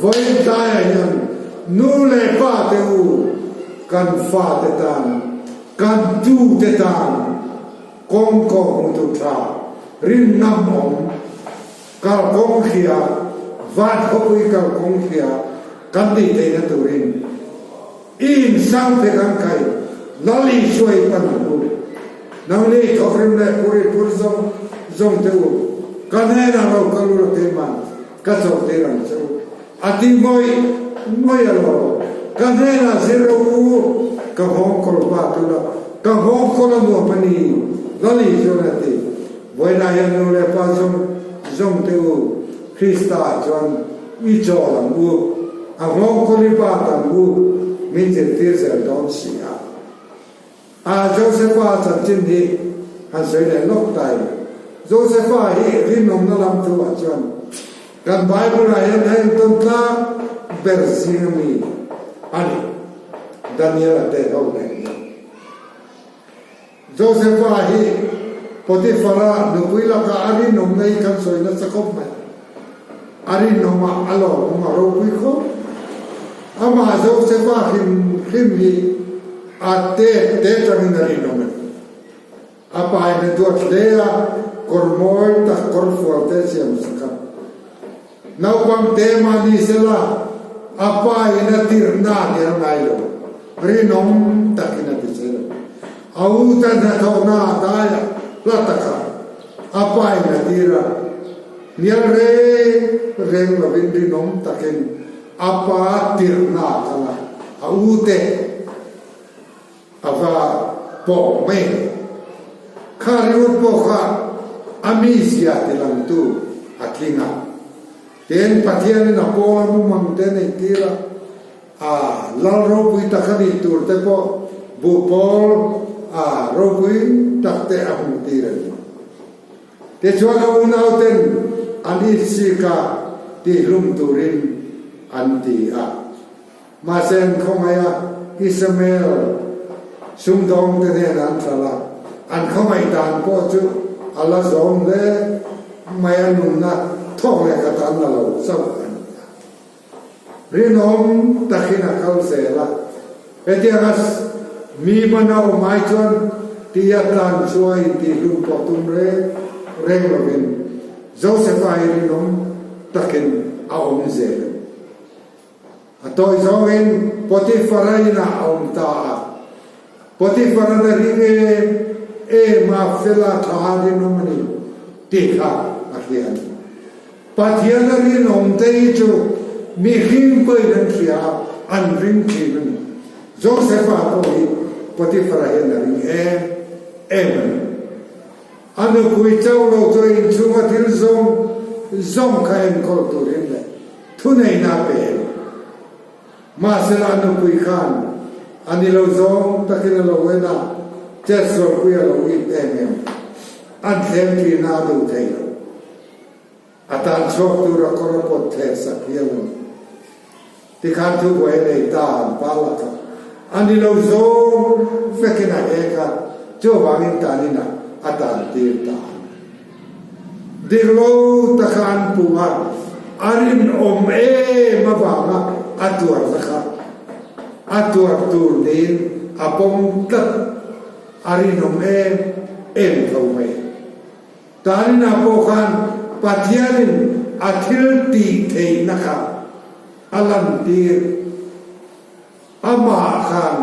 vawiin tlaiah hian nu leh pa te u kan fate tan, kan tute tan, Kawngkaw hmutu tha, rinnam awm, kalkawng hria, van khawpui kalkawng hria kan tih theihna turin i insang phe kan kai Lal Isua i pan ang u. Nangni thawkrim leh phuri phur zawng zawng te u, ka hnenah lo kal ula keimah ka chawhtir ang che u, a ti ngawih ngawih alawm. Ka hnenah zir ro u, ka nghawngkawl pa tula, ka nghawngkawl a nuam a ni, Lali chuan a ti. Vawiinah hian nu leh pa zawng zawng te u, Krista ah chuan i chawl ang u, a nghawngkawl i bat ang u, min zirtir zel dawn si a. A Josefa chanchin hi han sawi leh lawk ta ila. Josefa hi rinawmna lam thu ah chuan kan Bible ah hian a entawn tlak ber zing ami a ni. Daniel a te ho nen hian. Josefa hi Potifara nupui lakah a rinawmna hi kan sawi nasa khawp mai. A rinawm a, a lawmawm a ropui khawp. Amah Josefa hrim hrim hi a tet te tangin a rinawm em? A pain a duat hle a, kawr mawi tak kawr fual te siam sak a. Naupang te mah ni sela, a pa in a tirhna a hnial ngai lo, rinawm takin a ti che lo. A u te hnathawhna a dai a, hla takah a pa in a tir a, hnial reng reng lovin rinawm takin a pa tirhna a kal a, a u te a va pawh mai a ni. Kha ringawt pawh kha a mizia tilangtu a tling a. Tin, Pathianin a pawl a mumang te nei tir a, a lal ropui tak a nih tur te pawh buhpawl a ropui tak te a hmuh tir a ni. Tichuan a unauten an itsik a tihlum turin an ti a. Mahse an khawngaih a, Ismael sumdawng te hnenah an hralh a, an khawngaih dan pawh chu a la zawm hle mai a, nunna thawk leh khat an la lo chauh a ni a. Rinawm takin a kal zel a, hetianga mi hman a awm ai chuan tia tlan chu a intihhlum pawh tum reng reng lovin Joseph-a hi rinawm takin a awm zel a ni. A tawi zawngin Potifara inah a awm ta a. Potifara'n a ring em em a, fela tha a rinawm a ni tih kha a hria a ni. Pathian a rinawm te hi chu mihring pawhin an hria a, an ring thin a ni. Josefa pawh hi Potifara hian a ring em em a ni. A nupui chauh lo chu a inchhunga thil zawng zawng kha enkawl turin leh Thuneihna a pe em? Mahsela a nupui khan a ni lo zawng takin a lo en a, chetsualpui a lo ip em em. An thlem ṭihna a duh thei lo. A tan chhuak tur a kawr a pawt thler sak hial a ni. Tikhan thubuai a nei ta an pa lakah a ni lo zawng vekin a hek a, chuvangin taninah a tantir ta a ni. Dik lo taka an pum a, a rinawm em avanga a tuarna kha a tuar tur niin a pawm tlat, a rinawm em em tho mai. Taninah pawh khan Pathianin a thil tih theihna kha a lantir. Amah khan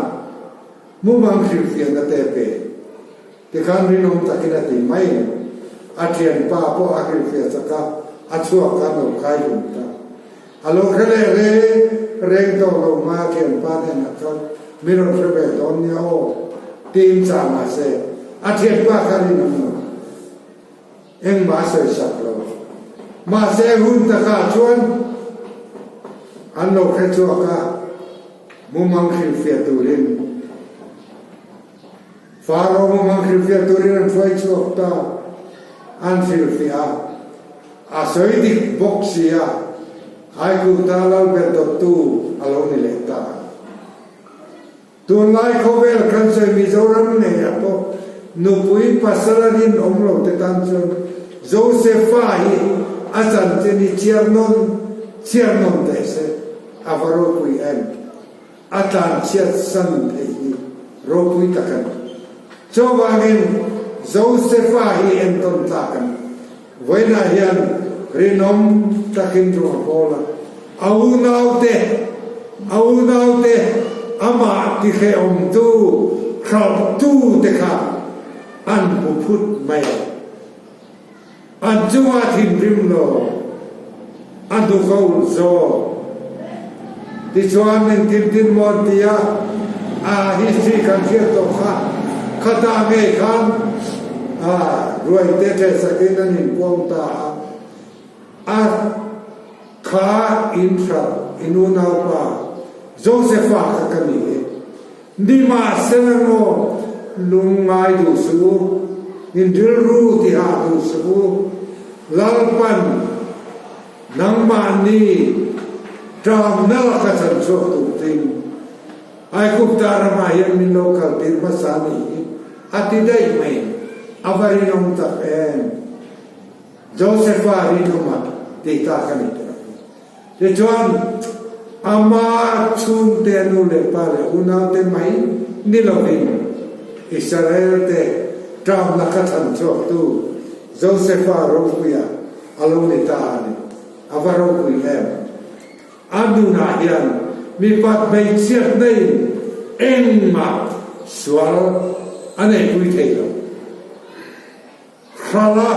mumang hrilhfiahna te a pe. Tikhan rinawm takin a ti mai a ni. A thianpa pawh a hrilhfiah chak a, a chhuak khan lo khai hlum ta. A lo hre leh reng reng tawh lo mai a thianpa hnenah chuan min rawn hre ve dawn nia aw tiin chah mah se a thianpa kha rinawm lo. Engmah a sawi sak lo. Mahse hun takah chuan an lo hre chhuak a, mumang hrilhfiah turin Faro mumang hrilhfiah turin an hruai chhuak ta. An hrilhfiah a, a sawi dik bawk si a, Aigupta lalber dawttu a lo ni leh ta. Tunlai khawvel kan sawi Mizoram ngeiah pawh nupui pasal a rinawm lo te tan chuan Josefa hi a chanchin hi chhiar nawn chhiar nawn teh se a va ropui em? A tlanchhiat san theih hi ropui tak a ni. Chuvangin Josefa hi entawn tlak a ni. Vawiinah hian rinawm takin ru a pawl a, a unaute, a unaute amah tihrehawmtu, hralhtute kha. An hmu phut mai a. An chungah thinrim lo, a hnuk a ulh zawk. Tichuan engtin tin maw an ti a, a history kan hriat tawh kha, khatah ngei khan ruaite ṭhesakin an inpuang ta a, a kha inhralh in unaupa Josepha kha ka ni e. Nimahsela maw lungngai duh suh u, in rilru tihah duh suh u, Lalpan nangmahni ṭamna laka chan chhuak tur tin Aigupta ramah hian min lo kaltir hmasa a nih hi a ti daih mai, a va rinawm tak em! Josepha rinawma tih ta ka ni tawh ang. Tichuan, ama chhungte nu leh pa leh unaute mai ni lovin Israelte ṭamna kha chhan chhuaktu Josepha ropuia a lo ni ta a ni. A va ropui em! A nunah hian mipat hmeichhiatna in engmah sual a neihpui thei lo. Hrala,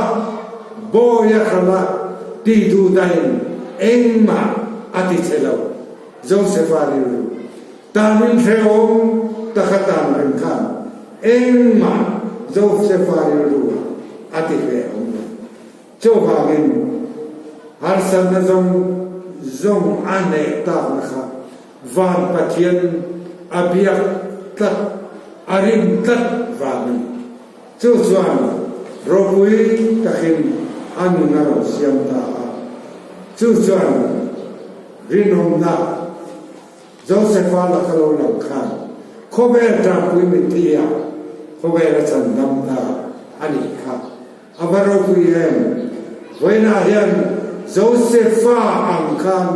Bawi a hrala tih duh dahin engmah a ti che lo. Josepha rilru tanin hrehawm taka tan reng khan engmah Josepha rilru ah a ti hrehawm lo. Chuvangin harsatna zawng zawng a hneh takna kha Van Pathian a biak tlat, a rin tlat vang a ni. Chu chuan ropui takin a nun a rawn siam ta a. Chu chuan rinawmna Josepha laka lo lang khan khawvel tanpui mitthi ah khawvel a chan dam ta a nih kha. A va ropui em! Vawiinah hian Josepha ang khan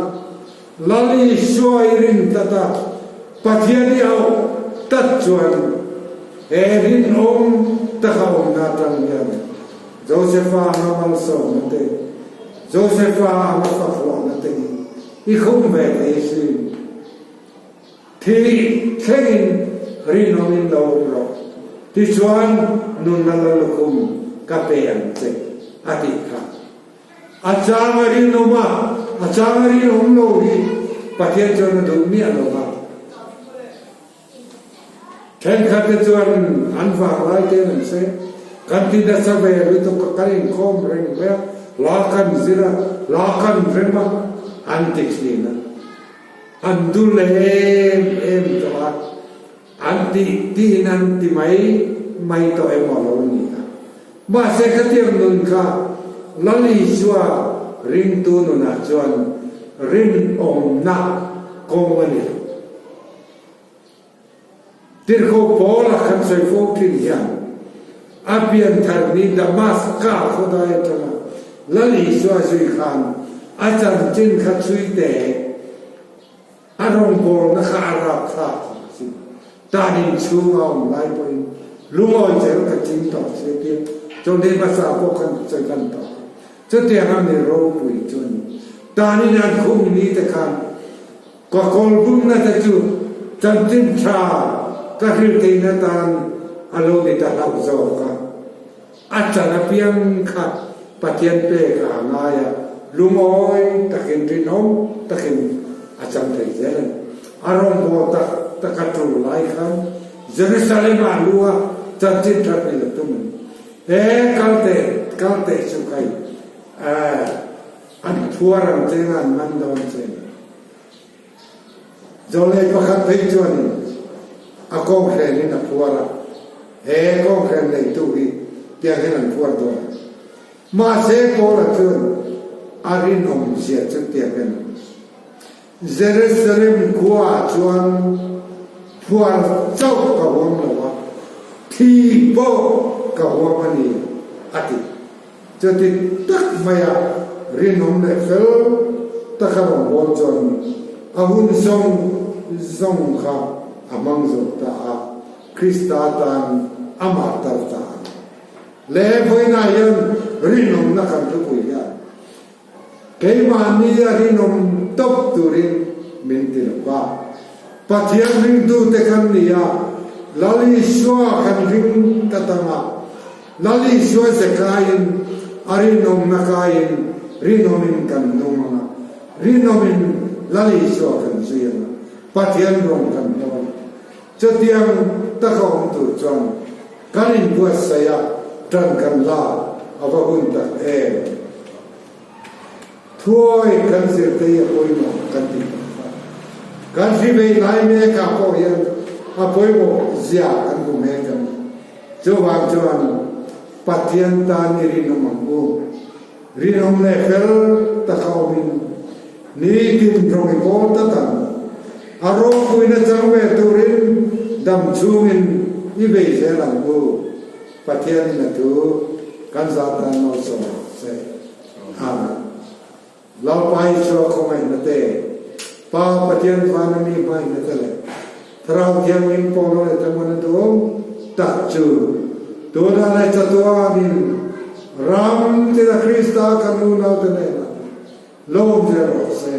Lal Isua i rin tlat a, Pathian i auh tlat chuan he rinawm taka awmna atang hian Josepha anga malsawmna te, Josepha anga fakhlawhna te hi i khum ve thei sin. Thi thlengin rinawmin lo awm rawh, tichuan nunna lo lukhum ka pe ang che, a tih kha. A chang a rinawm a, a chang a rinawm lo hi Pathian chuan a duh miah lo va. Thenkhat te chuan an vang lai te an sawi a, kan ti nasa ve lutuk a, kan inkhawm reng mai a, hla kan zir a, hla kan rem a, an ti thin a. An dul em em tawh a, an tih tiin an ti mai mai tawh emaw lo ni a. Mahse khatiang nun kha Lal Isua ringtu nunah chuan rinawmna kawng a ni lo. Tirhkoh Paula kan sawi fo thin hian a pianthar ni Damaska khawdai atanga Lal Isua zui khan a chanchin kha chhui teh a rawngbawlna kha a rapthlak thei a sin. Tan in chhunga awm lai pawhin lungawi zel ka ching tawh si a tia chawlhni hmasa pawh khan sawi kan tawh kha. Chutiang a mi ropui chu a ni. Tan in an khum ni te khan Ka kawlbumna te chu chanchin tha ka hrilh theihna tan a lo ni ta hlauh zawk a. A chan apiang kha Pathian pek ah a ngai a, lungawi takin rinawm takin a chang thei zel a ni. A rawngbâwl tak tak a ṭul lai khan Jerusalem ah lu a chanchin tha hrilh a tum a ni. He kal teh kal teh chu kai An phuar ang che nga an man dawn che ni. Zawlei pakhat phei chuanin a kawnghren in a phuar a, he kawnghren neitu hi tiang hian an phuar dawn a. Mahse Paula chuan a rinawm zia chu tiang hian a awm. Jerusalem khuaah chuan phuar chauh ka huam lo a, thi pawh ka huam a ni, a ti. Chuti tak maia rinawm leh fel taka rawngbâwl chuan a hun zawng zawng kha a hmang zo ta a, Krista tan amah tar ta a ni. Leh vawiinah hian rinawmna kan thupui hian keimahni a rinawm tawp turin min ti lo va. Pathian ringtute kan ni a, Lal Isua kan ring ta tang a. Lal Isua ze kaiin, a rinawmna kaiin rinawmin kan nung ang a, rinawmin Lal Isua kan zui ang a, Pathian rawng kan hnawn. Chutiang taka awm tur chuan kan inbuatsaih a, ṭan kan lak a va hun tak em? Thuawi kan zirte hi a pawimawh kan tih tak kha. Kan hri vei lai mekah pawh hian a pawimawh zia kan hmu mek a ni. Chuvang chuan Pathian tan i rinawm ang u. Rinawm leh fel taka awmin nitin rawng i bawl tlat ang. A ropuina chang ve turin dam chhungin i bei zel ang u. Pathianin a thu kan zah tan malsawm se. Amen. Lalpa Isua khawngaihna te, Pa Pathian Vana mi hmaihna te leh Thlarau Thianghlim pawlna leh thlamuanna duhawm tak chu tunah leh chatuanin ram tina Krista kan unaute hnenah lo awm zel rawh se.